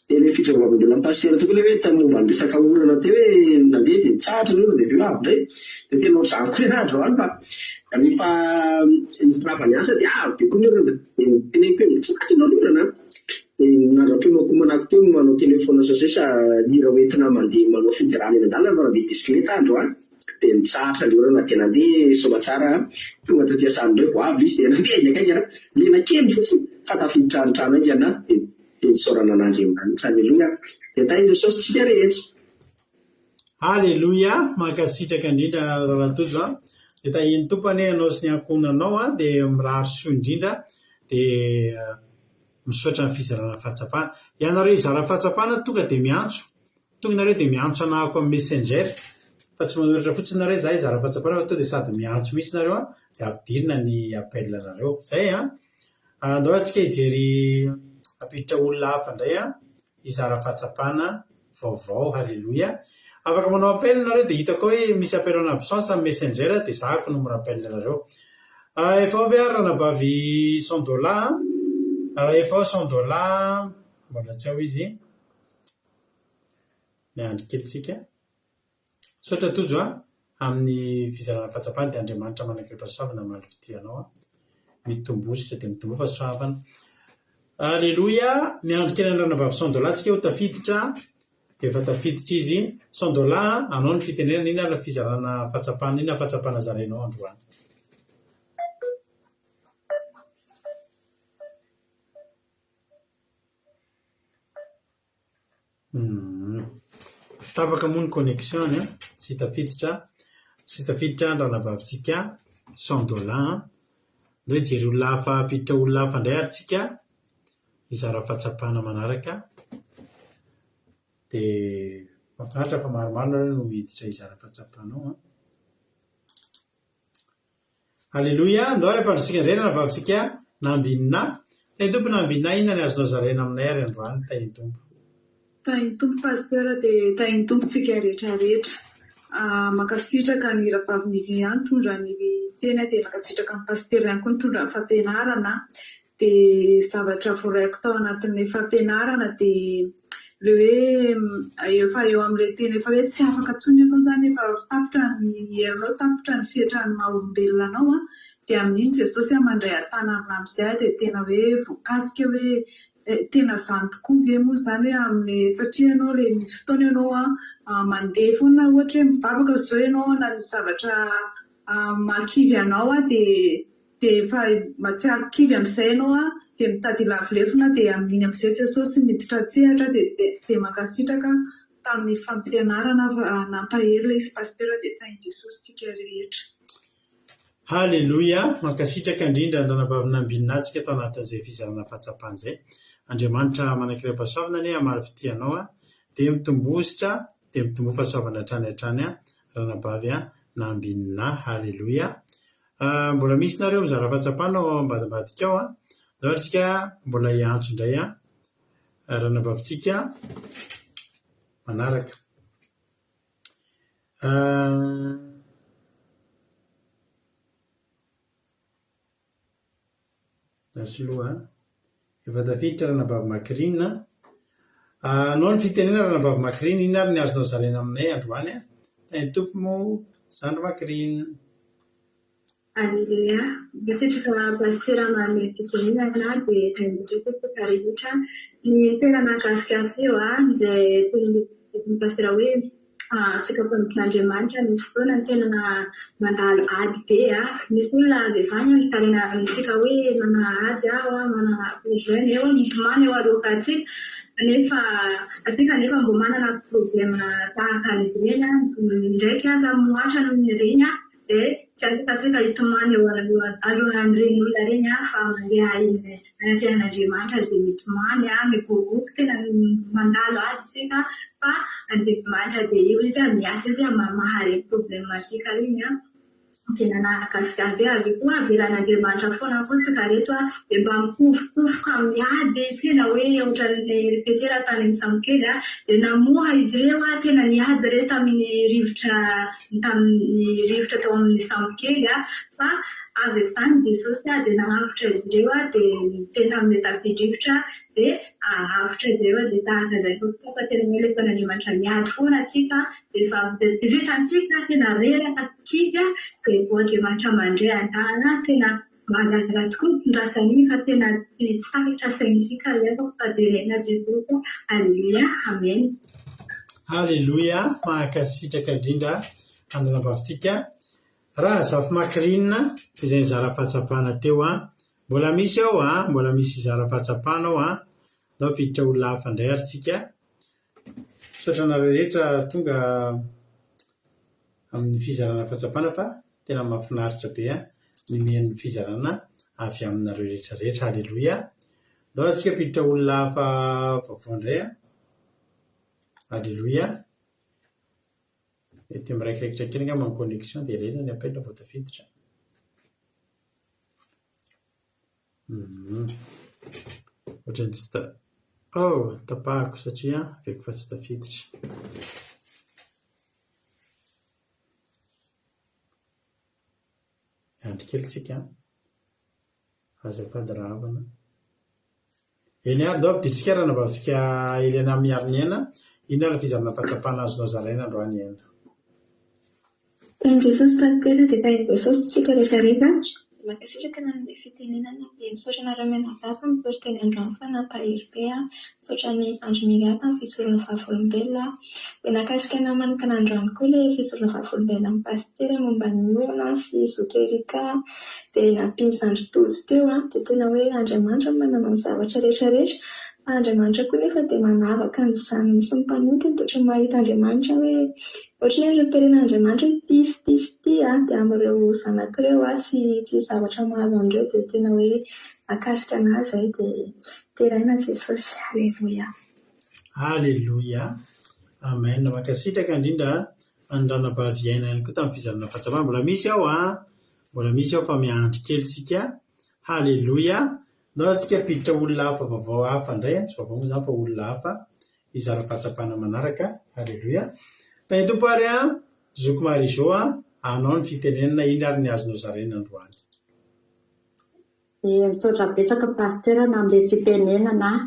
Dia ilay fijoroam-bavolombelon'ny pasitera teo koa ilay hoe tamin'ny momba ny resaka orana teo hoe nandeha dia nitsahatra ny orana dia avy eo avy indray. Dia tena ohatr'izany koa ny andro androany fa rehefa nirava niasa dia avy be koa ny orana. Dia niteneniko hoe mitsahatra ianao ny orana an! Dia nandra-piomankomanako teo manao telefaonina sasesa hira hoentina mandeha manao fidirana eny an-dalana fa nandeha bisikileta aho androany. Dia nitsahatra ilay orana dia nandeha soamatsara tonga taty an-trano indray vao avy ilay izy dia nandeha haingankaingana lena kely fotsiny fa tafiditra an-trano haingana dia Dia isaorana an'Andriamanitra. Aleloia. Dia tahin'i Jesosy tsika rehetra. Aleloia, mankasitraka indrindra Rahalahy Tojo a. Dia tahian'ny Tompo anie ianao sy ny ankohonanao a, dia mirary soa indrindra, dia misaotra ny fizarana fahatsapana. Ianareo hizara fahatsapana tonga dia miantso, tonga nareo dia miantso anahako amin'ny messenger, fa tsy manoratra fotsiny nareo za hizara fahatsapana fa tonga dia sady miantso mihitsy nareo a, dia ampidirina ny appel nareo. Zay an. Andao ary tsika hijery hampiditra olona hafa indray an, hizara fahatsapana vaovao, haleloia. Afaka manao appel nareo dia hitako ao hoe misy appel en absence amin'ny messenger dia zahako numéro appel nareo. Efa ao ve ary ranabavy Sandola an? Raha efa ao Sandola, mbola tsy ao izy. Miandry kely tsika. Misaotra Tojo a! Amin'ny fizarana fahatsapana dia Andriamanitra manan-kerim-pahasoavana hamaly fitia anao a! Mitomboa sisa dia mitomboa fahasoavana. Aleloia! Miandry kely an'i Ranabavy Sandola tsika ho tafiditra. Efa tafiditra izy. Sandola a! Anao ny fitenenana, inona ary ny fizarana fahatsapana, inona ny fahatsapana zarainao androany? Tapaka moa ny connexion-ny an, tsy tafiditra, tsy tafiditra ny ranabavintsika Sandola an. Ndao hijery olona hafa hampiditra olona hafa indray ary tsika hizara fahatsapana manaraka. Dia mahafinaritra fa maromaro nareo no hiditra hizara fahatsapana ao an. Aleloia, andao ary ampandrosotsika indray ny anabavintsika Nambinina. Tahin'ny Tompo Nambinina, inona ny azonao zaraina aminay ary androany? Tahin'ny Tompo. Tahin'ny Tompo Pasteur dia tahin'ny Tompo tsika rehetra rehetra. Mankasitraka ny rahavavy Myria nitondra ny teny dia mankasitraka an'i Pasteur ihany koa nitondra ny fampianarana. Dia zavatra voaraiko tao anatin'ilay fampianarana dia ilay hoe efa eo amin'ilay teny efa hoe tsy afaka intsony ianao izany, efa tapitra ny herinao, tapitra ny fetran'ny maha olombelona anao an, dia amin'iny Jesosy mandray an-tanana amin'izay aho dia tena hoe voakasika hoe tena izany tokoa ve moa izany hoe amin'ny satria ianao ilay misy fotoana ianao an mandeha foana ohatra hoe mivavaka izao ianao na misy zavatra mahakivy anao an dia Dia efa mahatsiaro kivy amin'izay ianao an, dia mitady hilavo lefona dia amin'iny amin'izay Jesosy miditra an-tsehatra dia dia mankasitraka tamin'ny fampianarana fa nampahery ilay izy Pasteur dia tahin'i Jesosy tsika rehetra. Haleloia! Mankasitraka indrindra ny ranabavy Nambinina antsika tao anatin'izay fizarana fahatsapana izay. Andriamanitra manan-kiram-pahasoavana anie hamaly fitia anao an! Dia mitombositra dia mitomboa fahasoavana hatrany hatrany an! Ranabavy Nambinina. Haleloia! Mbola misy nareo mizara fahatsapana ao ambadimbadika ao an! Ndao ary tsika mbola hiantso indray an! Ranabavintsika manaraka. Nasoloa an! Efa tafiditra Ranabavy Macrine a. Anao ny fitenenana Ranabavy Macrine, inona ary ny azonao zaraina aminay androany a? Tahin'ny Tompo moa Zandry Macrine. Aleloia. Mankasitraka Pasitera manome fitenenana dia tahin'ny Tompo isika rehetra. Ny tena nahakasika ahy teo izay tenin'ny Pasitera hoe antsika mpanompon'Andriamanitra misy fotoana ny tena mandalo ady be. Misy olona avy any mitaraina amintsika hoe manana ady aho, manana problème eo, mitomany eo alohantsika. Nefa antsika nefa mbo manana problème tahaka an'izay, indraiky aza mihoatra noho ireny. Dia tsy afaka hitomany eo alohan'ireny olona ireny aho fa mandeha eny anatrehan'Andriamanitra dia mitomany, mivovoka, tena mandalo ady isika fa Andriamanitra dia eo Izy, miasa Izy mamaha ireny problème-ntsika ireny. Tena nahakasika ahy be ary koa avelan'Andriamanitra foana koa tsika ireto dia mba mikofokofoka miady tena hoe ohatran'ny ry Petera tany amin'ny sambokely dia namoha izy ireo, tena niady ireo tamin'ny rivotra tamin'ny rivotra tao amin'ny sambokely fa avy hatrany Jesosy dia nanavotra izy ireo dia niteny tamin'ilay tafio-drivotra dia avotra izy ireo dia tahaka izay koa fa tena hoe ilay Mpanandriamanitra miady foana antsika efa vitantsika tena reraka kivy izay vao Andriamanitra mandray an-tanana tena mahagaga tokoa ny fitondrasan'iny fa tena tsy takatra saintsika ilay fa deraina Jesosy Aleloia Amen. Aleloia, mankasitraka indrindra an'Anabavitsika Razafimakirinina izay nizara fahatsapana teo an! Mbola misy ao an! Mbola misy hizara fahatsapana ao an! Ndao hampiditra olona hafa indray ary tsika. Misaotra anareo rehetra tonga amin'ny fizarana fahatsapana fa tena mahafinaritra be ny mihaino ny fizarana avy aminareo rehetra rehetra. Aleloia! Ndao ary tsika hampiditra olona hafa vaovao indray an! Aleloia! Mety miraikiraikitra kely angamba ny connexion dia elaela ny appel vao tafiditra. Ohatran'ny tsy ta... Oh! Tapahako satria heveriko fa tsy tafiditra. Miandry kely tsika an. Azafady rahavana. Eny ary, ndao ampidintsika ary anabavintsika Helena Mihariniaina. Inona ary ny fizarana fahatsapana azonao zaraina androany Aina? Tahin'i Jesosy Pasitera dia tahin'i Jesosy tsika rehetra rehetra. Mankasitraka nanome fitenenana dia misaotra anareo mianadahy tamin'ny toriteny androany fa nampahery be ahy. Misaotra an'i Zandry Myria tamin'ny fijoroana vavolombelona. Dia nahakasika anah manokana androany koa ilay fijoroana vavolombelona an'i Pasitera momba ny orana sy zoky Erica dia nampian'i Zandry Tojo teo an. Dia tena hoe Andriamanitra no manana ny zavatra rehetra rehetra fa Andriamanitra koa nefa dia manavaka ny zanany sy ny mpanompony dia ohatran'ny mahita Andriamanitra hoe ohatran'ny hoe reperen'Andriamanitra hoe ity sy ity sy ity an dia amin'ireo zanako ireo an tsy tsy hisy zavatra mahazo an'ireo dia tena hoe nahakasika anah izay dia deraina Jesosy. Aleloia. Aleloia. Amen. Mankasitraka indrindra an'i Ranabavy Aina ihany koa tamin'ny fizarana fahatsapana. Mbola misy ao an! Mbola misy ao fa miandry kely isika. Haleloia. Ndao ary tsika hampiditra olona hafa vaovao hafa indray an, tsy vaovao moa izany fa olona hafa hizara fahatsapana manaraka. Haleloia. Tahin'ny Tompo ary an, Zoky Marie Jo an, anao ny fitenenana, inona ary ny azonao zaraina androany? Dia misaotra betsaka Pasteur nanome fitenenana ahy.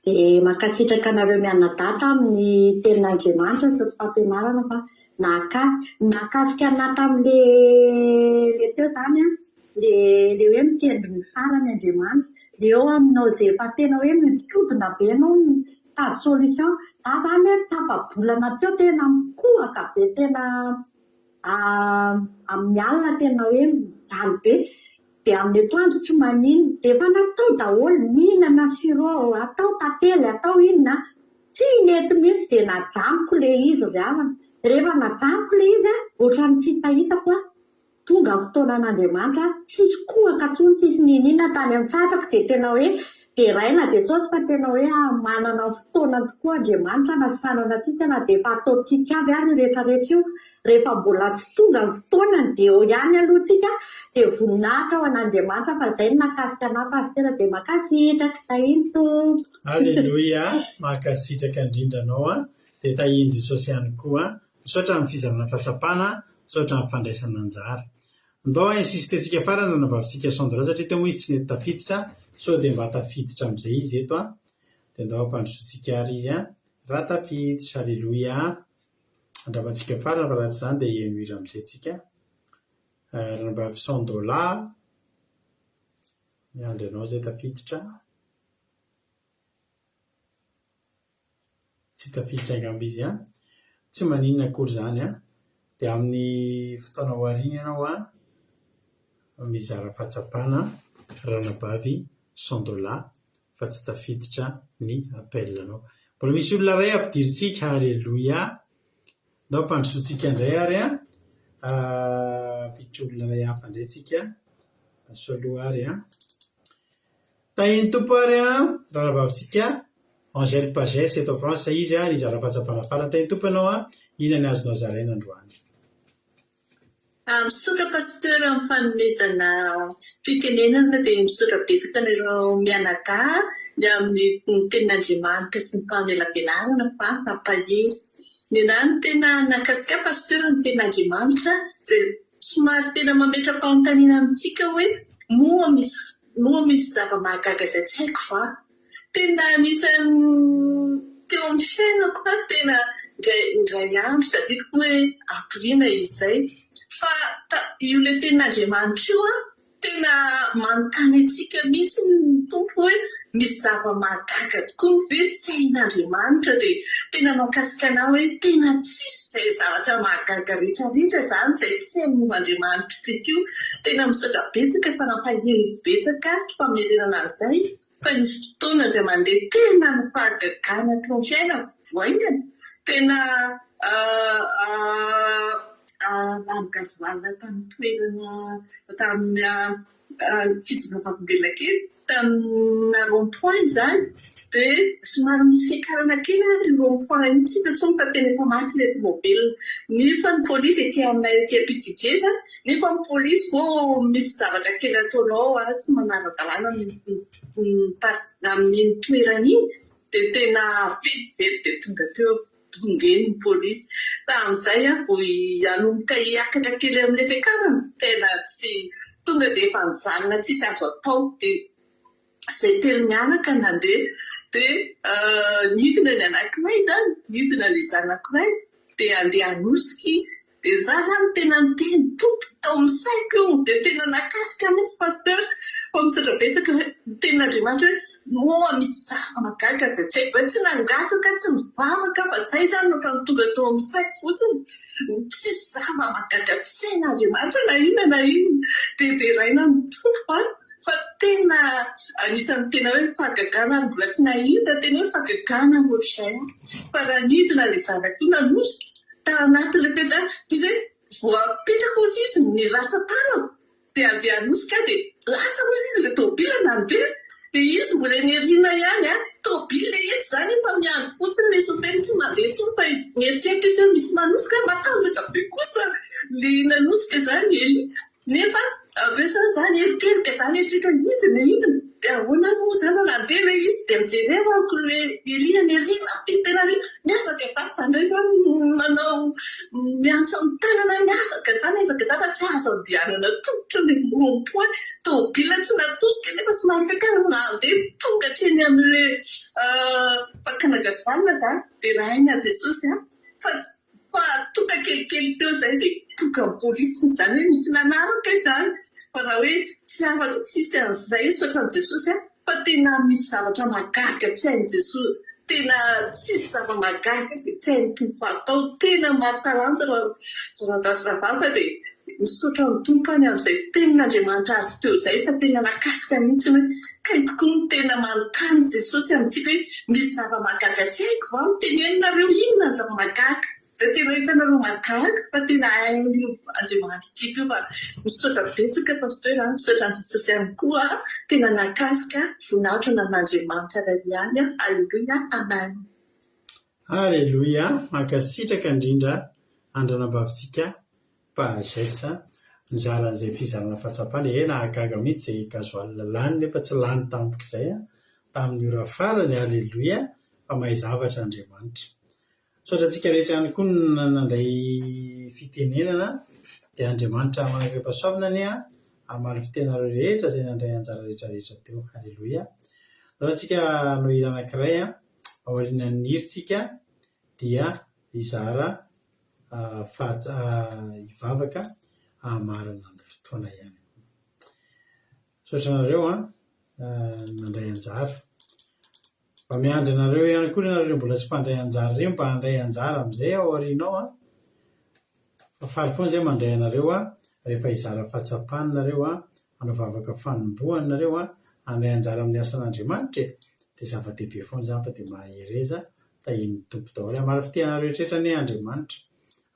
Dia mankasitraka anareo mianadahy tamin'ny tenin'Andriamanitra sy ny fampianarana fa nahakasika nahakasika anah tamin'le le teo izany an, le le hoe mikendry ny farany Andriamanitra. Le eo aminao izay efa tena hoe mihodinkodina be ianao mitady solution. Za izany an tapa-bolana teo tena mikohaka be tena amin'ny alina tena hoe mijaly be. Dia amin'ny atoandro tsy maninona. Dia efa natao daholo, mihinana sirop, atao tantely, atao inona, tsy nety mihitsy dia najanoko ilay izy ry havana. Rehefa najanoko ilay izy an, ohatran'ny tsy hitahitako an, tonga ny fotoanan'Andriamanitra, tsisy kohaka intsony, tsisy niniana tany amin'ny tratrako dia tena hoe deraina Jesosy fa tena hoe manana ny fotoanany tokoa Andriamanitra hanasitranana antsika na dia efa ataontsika avy ary io rehetra rehetra io. Rehefa mbola tsy tonga ny fotoanany dia eo ihany aloha tsika dia voninahitra ho an'Andriamanitra fa izay no nahakasika anah Pasitera dia mankasitraka, tahin'ny Tompo. Aleloia, mankasitraka indrindra anao an, dia tahin'i Jesosy ihany koa, misaotra amin'ny fizarana fahatsapana, misaotra amin'ny fandraisana anjara. Ndao insister-tsika farany ranabavintsika Sandra satria teo moa izy tsy nety tafiditra. Sao dia mba tafiditra amin'izay izy eto an. Dia andao hampandrosoantsika ary izy an. Raha tafiditra. Aleloia. Andramantsika farany fa raha tsy izany dia hihaino hira amin'izay tsika. Ranabavy Sandola. Miandry anao izay tafiditra. Tsy tafiditra angamba izy an. Tsy maninona akory izany an. Dia amin'ny fotoana ho aoriana ianao an, mizara fahatsapana ranabavy Sandola fa tsy tafiditra ny appel-nao. Mbola misy olona iray ampidirintsika, Aleloia. Ndao ampandrosoantsika indray ary an. Hampiditra olona iray hafa indray tsika. Aso aloha ary an. Tahin'ny Tompo ary an, rahalabavintsika Angèle Pagès eto France izy an, nizara fahatsapana farany. Tahin'ny Tompo ianao an, inona ny azonao zaraina androany? Misaotra Pasteur amin'ny fanomezana fitenenana dia misaotra betsaka anareo mianadahy ny amin'ny tenin'Andriamanitra sy ny famelabelarana fa mampahery. Ny anah no tena nahakasika ahy Pasteur ny tenin'Andriamanitra izay somary tena mametra-panontaniana amintsika hoe moa misy Moa misy zava-mahagaga izay tsy haiko va? Tena anisan'ny teo amin'ny fiainako aho tena indray indray andro tsy adidiko hoe hafiriana izay fa io ilay tenin'Andriamanitra io an, tena manontany antsika mihitsy ny Tompo hoe misy zava-mahagaga tokoa ve tsy hain'Andriamanitra dia tena mahakasika anah hoe tena tsisy izay zavatra mahagaga rehetra rehetra izany izay tsy hain'io Andriamanitritsika io. Tena misaotra betsaka fa nampahery betsaka ahy famerenana an'izay fa nisy fotoana izay mandeha tena ny fahagagana teo amin'ny fiainako vao haingana tena lany gasoil tamin'ny toerana tamin'ny Fijoroana vavolombelona kely tamina rond point izany dia somary misy fiakarana kely ary iny rond point iny, tsy hita intsony fa tena efa maty ilay tomobilina. Nefa ny polisy ety aminay aty Ampitivier izany, nefa ny polisy vao misy zavatra kely ataonao tsy manara-dalàna amin'iny toerana iny dia tena vetivety dia tonga teo. Tonga eny ny polisy. Tamin'izay aho vao hanomboka hiakatra kely amin'ilay fiakarana, tena tsy, tonga dia efa nijanona tsisy azo atao. Dia izay telo mianaka nandeha, dia nidina ny anankiray izany, nidina ilay zanako iray, dia handeha hanosika izy. Dia za zany tena niteny Tompo tao amin'ny saiko io dia tena nakasika mihitsy Pasteur fa misaotra betsaka hoe ny tenin'Andriamanitra hoe moa misy zava-mahagaga izay tsy haiko hoe tsy nangataka tsy nivavaka fa zay zany no ohatran'ny tonga tao amin'ny saiko fotsiny tsisy zava-mahagaga tsy hain'Andriamanitra na inona na inona dia deraina ny Tompo a fa tena anisan'ny tena hoe fahagagana ary mbola tsy nahita tena hoe fahagagana ohatr'izay aho fa raha nidina ilay zanako io nanosika Tao anatin'ilay fety any, dia izay voapetraka hozy izy ny ratsan-tanako, dia handeha hanosika aho dia lasa hozy izy ilay tôbila nandeha, dia izy mbola eny aoriana ihany an, tôbila eto izany efa miandry fotsiny ilay sôfera tsy mandeha intsony fa izy mieritreritra izy hoe misy manosika aho, matanjaka be kosa ilay nanosika izany Elia. Nefa avy eo zany za nieritreritra za nieritreritra hoe hidina hidina dia ahoana ary moa zany nandeha ilay izy dia mijereva aho le ery any aoriana be tena ery mihazakazaka indray zany manao miantso amin'ny tanana mihazakazaka mihazakazaka fa tsy azo andehanana tongotra ilay rond point tômôbila tsy natosika nefa somary fiakarana nandeha tonga hatreny amin'ilay fakana gasoil zany dia rahaina Jesosy a fa tsy Fa tonga kelikely teo izay dia tonga ny polisy, izany hoe nisy nanaraka izany. Fa raha hoe tsy afaka, tsisy an'izay misaotra an'i Jesosy aho fa tena misy zavatra mahagaga tsy hain'i Jesosy, tena tsisy zava-mahagaga izay tsy hain'ny Tompo atao, tena mahatalanjona ranadahy sy rahavavy fa dia misaotra ny Tompo any amin'izay tenin'Andriamanitra azo teo izay fa tena nakasika mihitsy hoe kay tokoa no tena manontany Jesosy amintsika hoe misy zava-mahagaga tsy haiko va no teneninareo inona ny zava-mahagaga izay tena hitanareo mahagaga fa tena hain'io Andriamanitritsika io fa misaotra betsaka Pasteur a, misaotra an'i Jesosy ihany koa tena nakasika voninahitra ho an'Andriamanitra iray ihany Alléluia Amen. Aleloia! Mankasitraka indrindra an-dRanabavintsika Pages nizara an'izay fizarana fahatsapana e! Nahagaga mihitsy izay gasoil lany nefa tsy lany tampoka izay tamin'ny ora farany, Aleloia! Fa mahay zavatra Andriamanitra. Misaotra antsika rehetra ihany koa nandray fitenenana dia Andriamanitra manakaipasoavina anie. Hamaly fitia anareo rehetra izay nandray anjara rehetra rehetra teo. Haleloia. Andao isika hanao hira anankiray an. Aorianan'ny hira isika dia hizara hivavaka hamarana ny fotoana ihany koa. Misaotra anareo an, nandray anjara. Mba miandry anareo ihany koa nareo ireo mbola tsy mpandray anjara ireo mba handray anjara amin'izay ao aoriana ao an. Fa faly foana izay mandray anareo an, rehefa hizara fahatsapana nareo an, hanao vavaka fanombohana nareo an, handray anjara amin'ny asan'Andriamanitra e. Dia zava-dehibe foana izany fa dia mahereza, tahian'ny Tompo daholo. Hamaly fitia anareo rehetra anie Andriamanitra.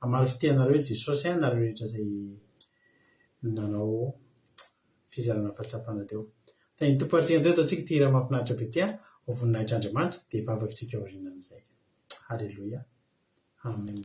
Hamaly fitia anareo Jesosy an, nareo rehetra izay nanao fizarana fahatsapana teo. Tahin'ny Tompo ary tsika teo ataontsika ity hira mahafinaritra be ity an, ho voninahitr'Andriamanitra, dia hivavaka isika aorianan'izay. Haleloia. Amen.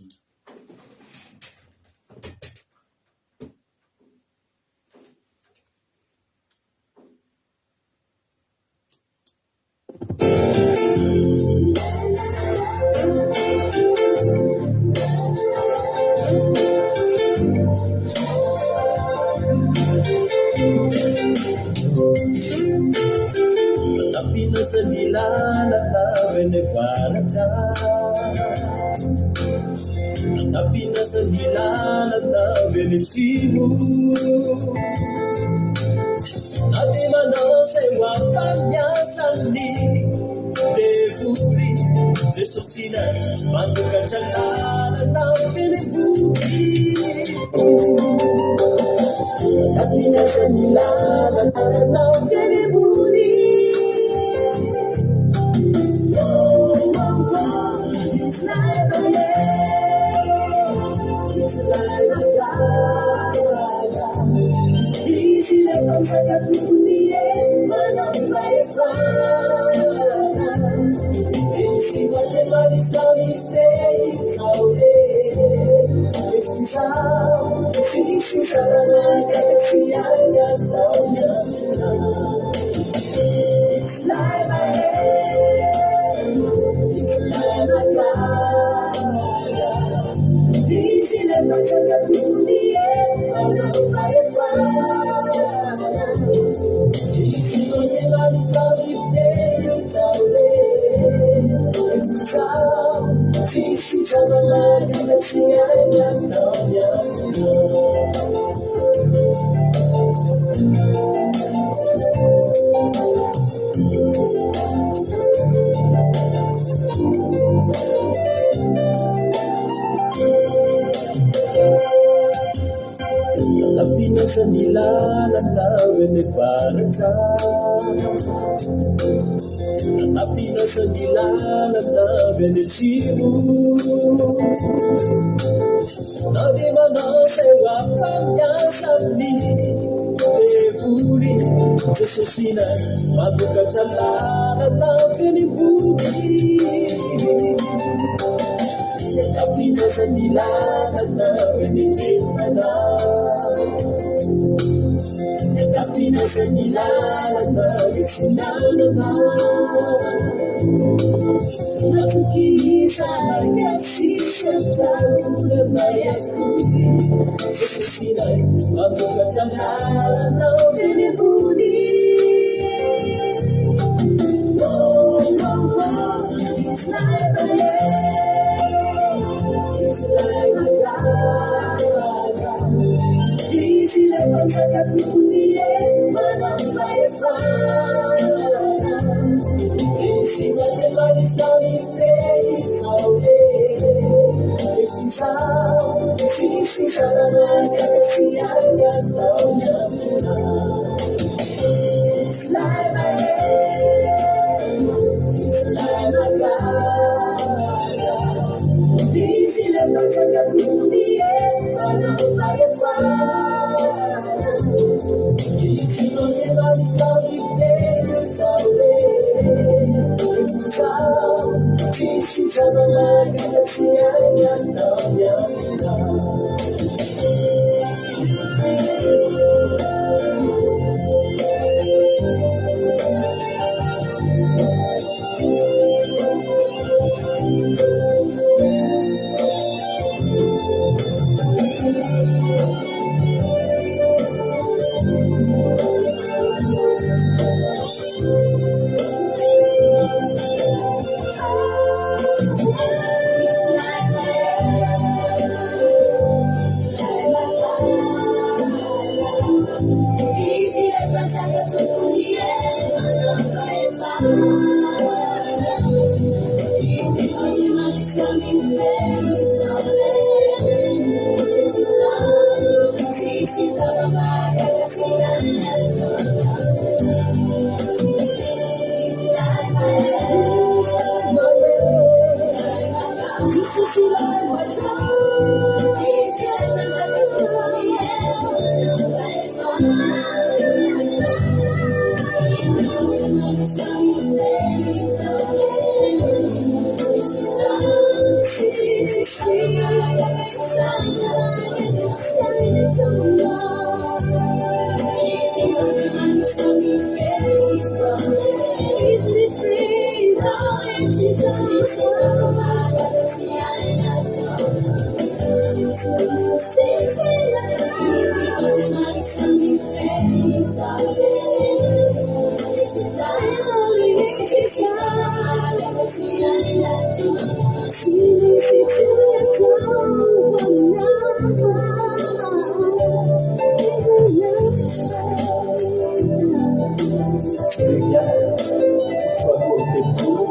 Jeremia toko faharoa amby telopolo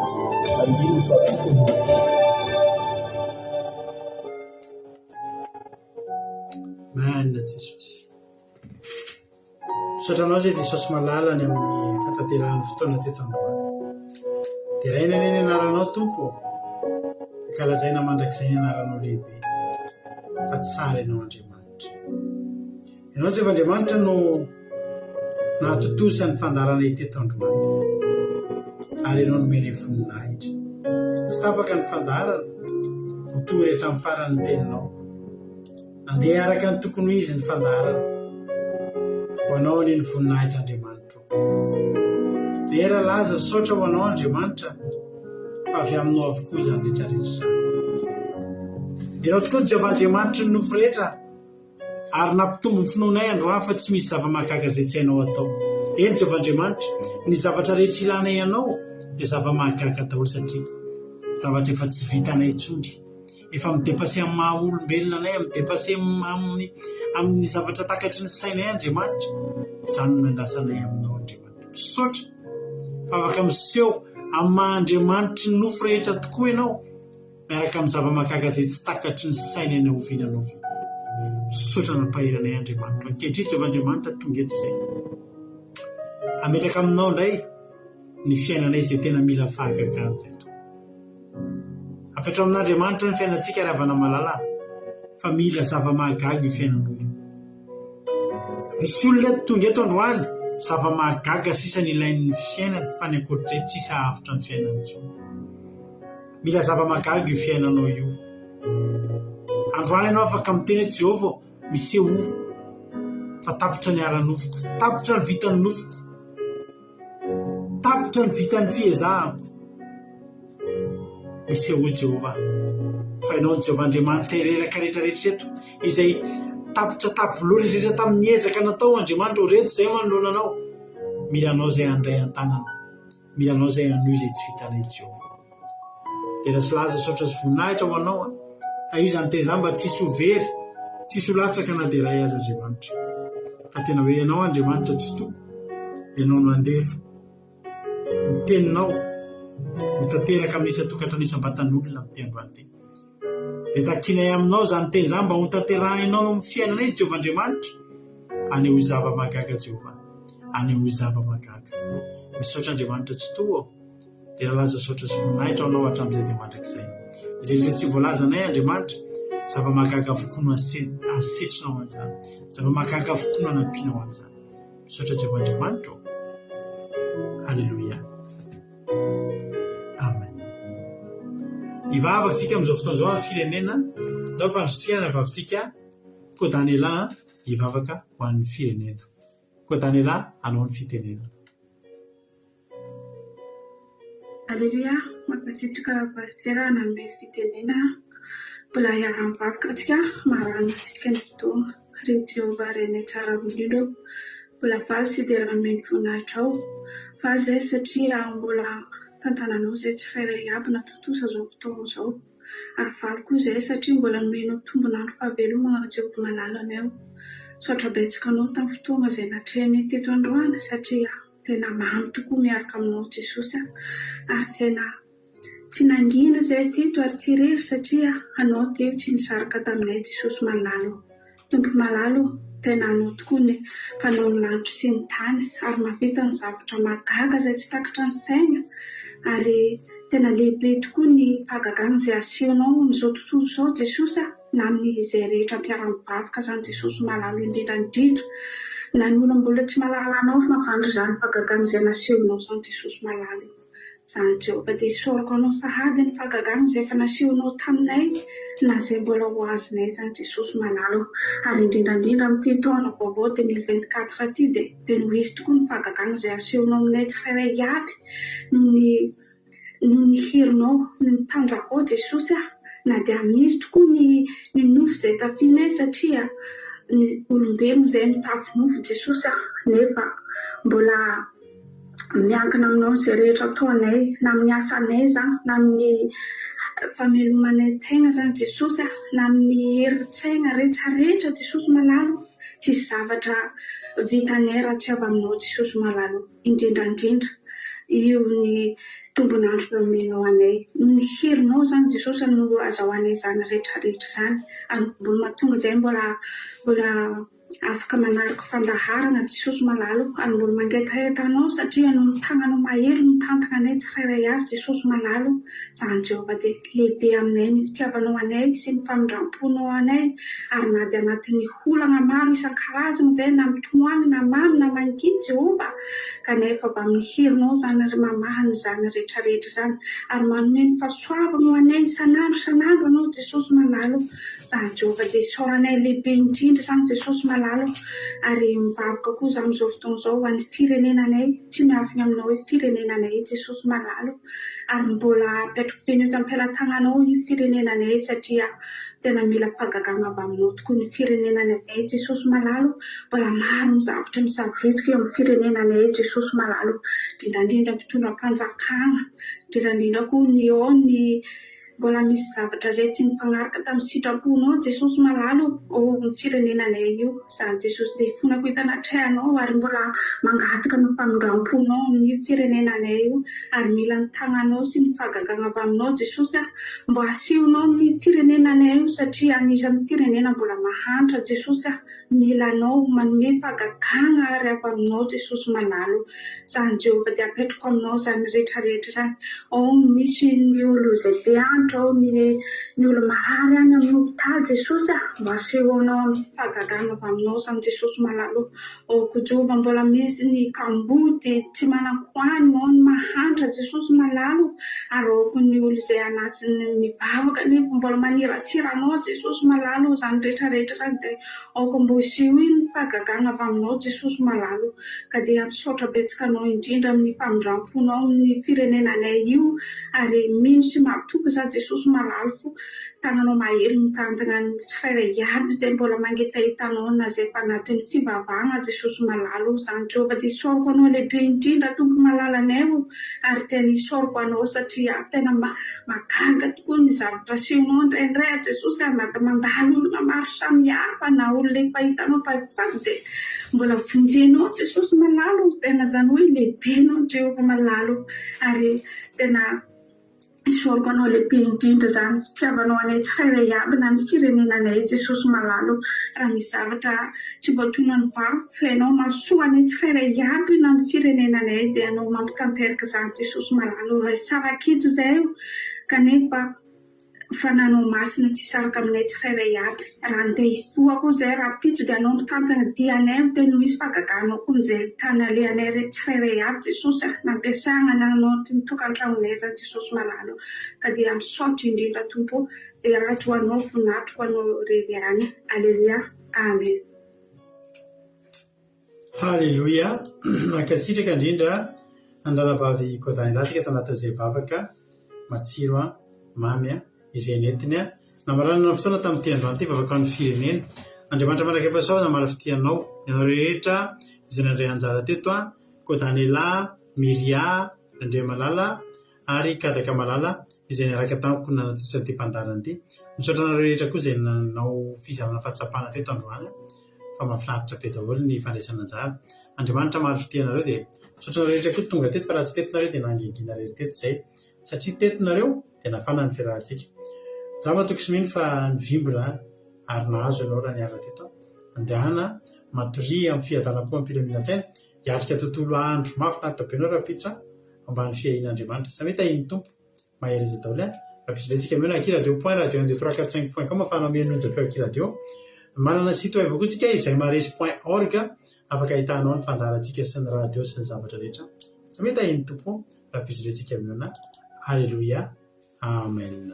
andininy fahafito. Amen Jesosy. Misaotra anao izay Jesosy malala ny amin'ny fahatanterahan'ny fotoana teto androany. Deraina anie ny anaranao Tompo ô. Ankalazaina mandrakizay ny anaranao lehibe. Fa tsara ianao Andriamanitra. Ianao Jehovah Andriamanitra no nahatontosa ny fandaharana teto androany. Ary ianao nomenay voninahitra. Tsy tapaka ny fandaharana, voatory hatramin'ny farany ny teninao. Andeha araka ny tokony ho izy ny fandaharana. Ho anao anie ny voninahitra Andriamanitro. Dera, laza, saotra ho anao Andriamanitra fa avy aminao avokoa izany rehetra rehetra izany. Ianao tokoa no Jehovah Andriamanitry ny nofo rehetra ary nampitombo ny finoanay androany fa tsy misy zava-mahagaga izay tsy hainao atao. Eny Jehovah Andriamanitra, ny zavatra rehetra ilanay anao dia zava-mahagaga daholo satria zavatra efa tsy vitanay intsony. Efa mi-depasser amin'ny maha olombelona anay, mi-depasser amin'ny amin'ny zavatra takatry ny sainay Andriamanitra. Izany no andrasanay aminao Andriamanitra. Misaotra fa afaka miseho amin'ny maha Andriamanitry ny nofo rehetra tokoa ianao, miaraka amin'ny zava-mahagaga izay tsy takatry ny sainay na oviana na oviana. Misaotra nampahery anay Andriamanitra. Ankehitriny Jehovah Andriamanitra tonga eto izay. Hametraka aminao indray ny fiainanay izay tena mila fahagagana ireto. Apetraho amin'Andriamanitra ny fiainantsika ry havana malala fa mila zava-mahagaga io fiainanao io. Misy olona eto tonga eto androany, zava-mahagaga sisa ny ilain'ny fiainany fa ny ankoatr'izay tsisy hahavotra ny fiainany intsony. Mila zava-mahagaga io fiainanao io. Androany ianao afaka miteny hoe Jehovah ô, misehoa fa tapitra ny ara-nofoko, tapitra ny vitan'ny nofoko. Tapitra ny vitan'ny fiezahako. Misehoa Jehovah, fa Ianao no Jehovah Andriamanitra ireraka rehetra rehetra eto, izay tapitra tableau rehetra tamin'ny ezaka natao Andriamanitra ô, reto izay manoloana Anao. Mila Anao izay handray an-tanana, mila Anao izay hanohy izay tsy vitanay Jehovah. Dera sy laza, saotra sy voninahitra ho Anao an. Tahio izany teny izany mba tsy hisy ho very, tsy hisy ho latsaka na dia iray aza Andriamanitra. Fa tena hoe Ianao Andriamanitra Tsitoha, Ianao no handefa ny teninao ho tanteraka amin'ny isan-tokantrano isam-batan'olona amin'ity androany ity. Dia takinay aminao izany teny izany mba hotanterahinao eo amin'ny fiainanay Jehovah Andriamanitra. Anehoy zava-mahagaga Jehovah. Anehoy zava-mahagaga. Misaotra Andriamanitra Tsitoha ô. Dia lalaza saotra sy voninahitra ho Anao hatramin'izay dia mandrakizay. Izay rehetra tsy voalazanay, Andriamanitra, zava-mahagaga avokoa no asetrinao an'izany. Zava-mahagaga avokoa no anampianao an'izany. Misaotra Jehovah Andriamanitra ô. Haleloia. Amen. Hivavaka isika amin'izao fotoana izao amin'ny firenena. Ndao ampandrotsika ny vavitsika. Koa Daniela hivavaka ho an'ny firenena. Koa Daniela hanao ny fitenenana. Aleloia, mankasitraka Pasitera nanome fitenena, mbola hiara-mivavaka tsika marana antsika ny fotoana, ry Jehovah Rainay tsara indrindra ô, mbola faly sy dera nomeny voninahitrao, faly zahay satria mbola tantananao zay tsirairay aby natontosa zao fotoana zao, ary faly koa zahay satria mbola nomenao tombon'andro fahavelomana ry Jehovah malala anay ô, misaotra betsaka anao tamin'ny fotoana zay natrehinay teto androany satria. Tena mamy tokoa miaraka aminao Jesosy a! Ary tena tsy nangina izahay teto ary tsy irery satria Anao teo tsy nisaraka taminay Jesosy malala ô! Tompo malala ô! Tena Anao tokoa ny mpanao ny lanitra sy ny tany ary mahavita ny zavatra mahagaga izay tsy takatra ny saina ary. Tena lehibe tokoa ny fahagagana izay asehonao amin'izao tontolo izao Jesosy a, na amin'izay rehetra mpiara-mivavaka izany Jesosy malahelo indrindra indrindra, na ny olona mbola tsy mahalala Anao mahavandry izany fahagagana izay nasehonao izany Jesosy malahelo. Izany Jehovah dia isaorako Anao sahady ny fahagagana izay efa nasehonao taminay na izay mbola ho azonay izany Jesosy malala o. Ary indrindra indrindra amin'ity taona vaovao 2024 ity dia tena ho hisy tokoa ny fahagagana izay asehonao aminay tsirairay aby noho ny noho ny herinao, noho ny tanjakao Jesosy a, na dia misy tokoa ny ny nofo izay tafianay satria ny olombelona izay mitafy nofo Jesosy a, nefa mbola Miankina aminao izay rehetra ataonay, na amin'ny asanay izany, na amin'ny famelomanay tegna izany Jesosy a, na amin'ny herin-tsaigna rehetrarehetra Jesosy malala o, tsisy zavatra vitanay raha tsy avy aminao Jesosy malala o, indrindra indrindra io ny tombon'andro nomenao anay, noho ny herinao izany Jesosy no azahoanay izany rehetrarehetra izany, ary mbola mahatonga izay mbola mbola Afaka manaraka fandaharana Jesosy malala o, ary mbola mangetaheta anao satria ianao ny tagnanao mahery mitantana anay tsirairay avy Jesosy malala o, zany Jehovah dia lehibe aminay ny fitiavanao anay sy ny famindramponao anay ary na dia anatin'ny olagna maro isan-karazagny zay na mitomoagny na mamy na mangidy Jehovah kanefa avy amin'ny herinao zany ry mamahana izany retraretra izany ary manome ny fahasoavagna ho anay isan'andro isan'andro anao Jesosy malala o. Zany Jehovah dia isaoranay lehibe indrindra zany Jesosy malala o, ary mivavaka koa za amizao fotoana izao ho an'ny firenenanay, tsy miafina aminao hoe firenenanay Jesosy malala o, ary mbola apetrako feno eto am-pelatananao io firenenanay satria tena mila fahagagana avy aminao tokoa ny firenenanay Jesosy malala o, mbola maro ny zavatra misavoritaka eo amin'ny firenenanay Jesosy malala o, indrindra indrindra mpitondra mpanjakana, indrindra indrindra koa ny ao ny Mbola misy zavatra izay tsy nifanaraka tamin'ny sitraponao Jesosy malala o, ao amin'ny firenenanay io. Izaho Jesosy dia ifonako eto anatrehanao ary mbola mangataka ny famindramponao amin'io firenenanay io ary mila ny tagnanao sy ny fahagagana avy aminao Jesosy ah, mba asehonao amin'ny firenenanay io satria anisan'ny firenena mbola mahantra Jesosy ah. Mila anao manome fahagagana ary avy aminao Jesosy malala o. Zany Jehovah dia apetrako aminao zany rehetra rehetra zany. Ao ny misy ny olo izay be antra, ao ny ny olo marary any amin'ny hopitaly Jesosy a. Mba asehoanao amin'ny fahagagana avy aminao zany Jesosy malala o. Ao ko Jehovah mbola misy ny kamboty tsy manan-kohanina, ao ny mahantra Jesosy malala o. Ary ao ko ny olo izay anasiny mivavaka nefa mbola maniratsira anao Jesosy malala o. Zany rehetra rehetra zany dia Aoka mba ho sehoy ny fahagagana avy aminao Jesosy malala o! Ka dia misaotra betsaka anao indrindra amin'ny famindramponao amin'ny firenenanay io ary mino sy matoky za Jesosy malala fo tananao mahery mitantana ny tsirairay iaby izay mbola mangetaheta anao na izay efa anatin'ny fivavahana Jesosy malala o! Zany Jehovah dia isaorako anao lehibe indrindra Tompo malalanay o! Ary tena isaorako anao satria tena mahagaga tokoa ny zavatra asehonao indraindray a Jesosy a, na dia mandalo olona maro samihafa na olona efa hitanao fa sady dia mbola vonjenao Jesosy malala o, tena izany hoe lehibe ianao Jehovah malala o, ary tena isaorako anao lehibe indrindra izany fitiavanao anay tsirairay aby na ny firenenanay Jesosy malala o, raha misy zavatra tsy voatonona ny vavako fa ianao mahasoa anay tsirairay iaby na ny firenenanay dia ianao mampitanteraka izany Jesosy malala o, raha hisaraka eto izahay o kanefa fananao masina tsy hisaraka aminay tsirairay iaby, raha andeha hifoha koa izahay rahampitso dia anao mitantana dia anay o, tena misy fahagaganao koa mijery tany alehanay re tsirairay iaby Jesosy a, nampiasana anao ny tokantranonay izany Jesosy malala o, ka dia misaotra indrindra Tompo o, dia ratsy ho anao voninahitra ho anao irery ihany, Aleloia. Amen. Haleloia! Mankasitraka indrindra an'i Ranabavy Godin Latsaka tanatin'izay vavaka matsiro an, mamy an, izay nentiny an. Namaranana ny fotoana tamin'ity androany ity vavaka ho an'ny firenena. Andriamanitra manakaiky fahasoavana namaly fitia anao, ianao rehetra izay nandray anjara teto an, Godanela, Miria, Randriamalala ary Kadaka Malala izay niaraka tamiko nanatontosa ity fandaharana ity. Misaotra anareo rehetra koa izay nanao fizarana fahatsapana teto androany fa mahafinaritra be daholo ny fandraisana anjara. Andriamanitra maro fitia anareo dia misaotra anareo rehetra koa tonga teto fa raha tsy teto nareo dia nangingina irery teto izay satria teto nareo dia nafana ny fiarahantsika. Izaho matoky sy mino fa nivimbina ary nahazo ianao raha niala teto. Andehana matoria amin'ny fiadanam-po am-pilaminan-tsaina hiatrika tontolo andro mahafinaritra be ianao rahampitso ambany fiahian'Andriamanitra. Samia tahian'ny Tompo. Mahereza daholo a. Rahampitso indray tsika mihaona aky radio point radio un deux trois quatre cinq point com afahanao mihaino ny onjam-peo aky radio. Manana site web koa tsika izay maharesy point org afaka ahitanao ny fandaharantsika sy ny radio sy ny zavatra rehetra. Samia tahian'ny Tompo. Rahampitso indray tsika mihaona. Aleloia. Amen.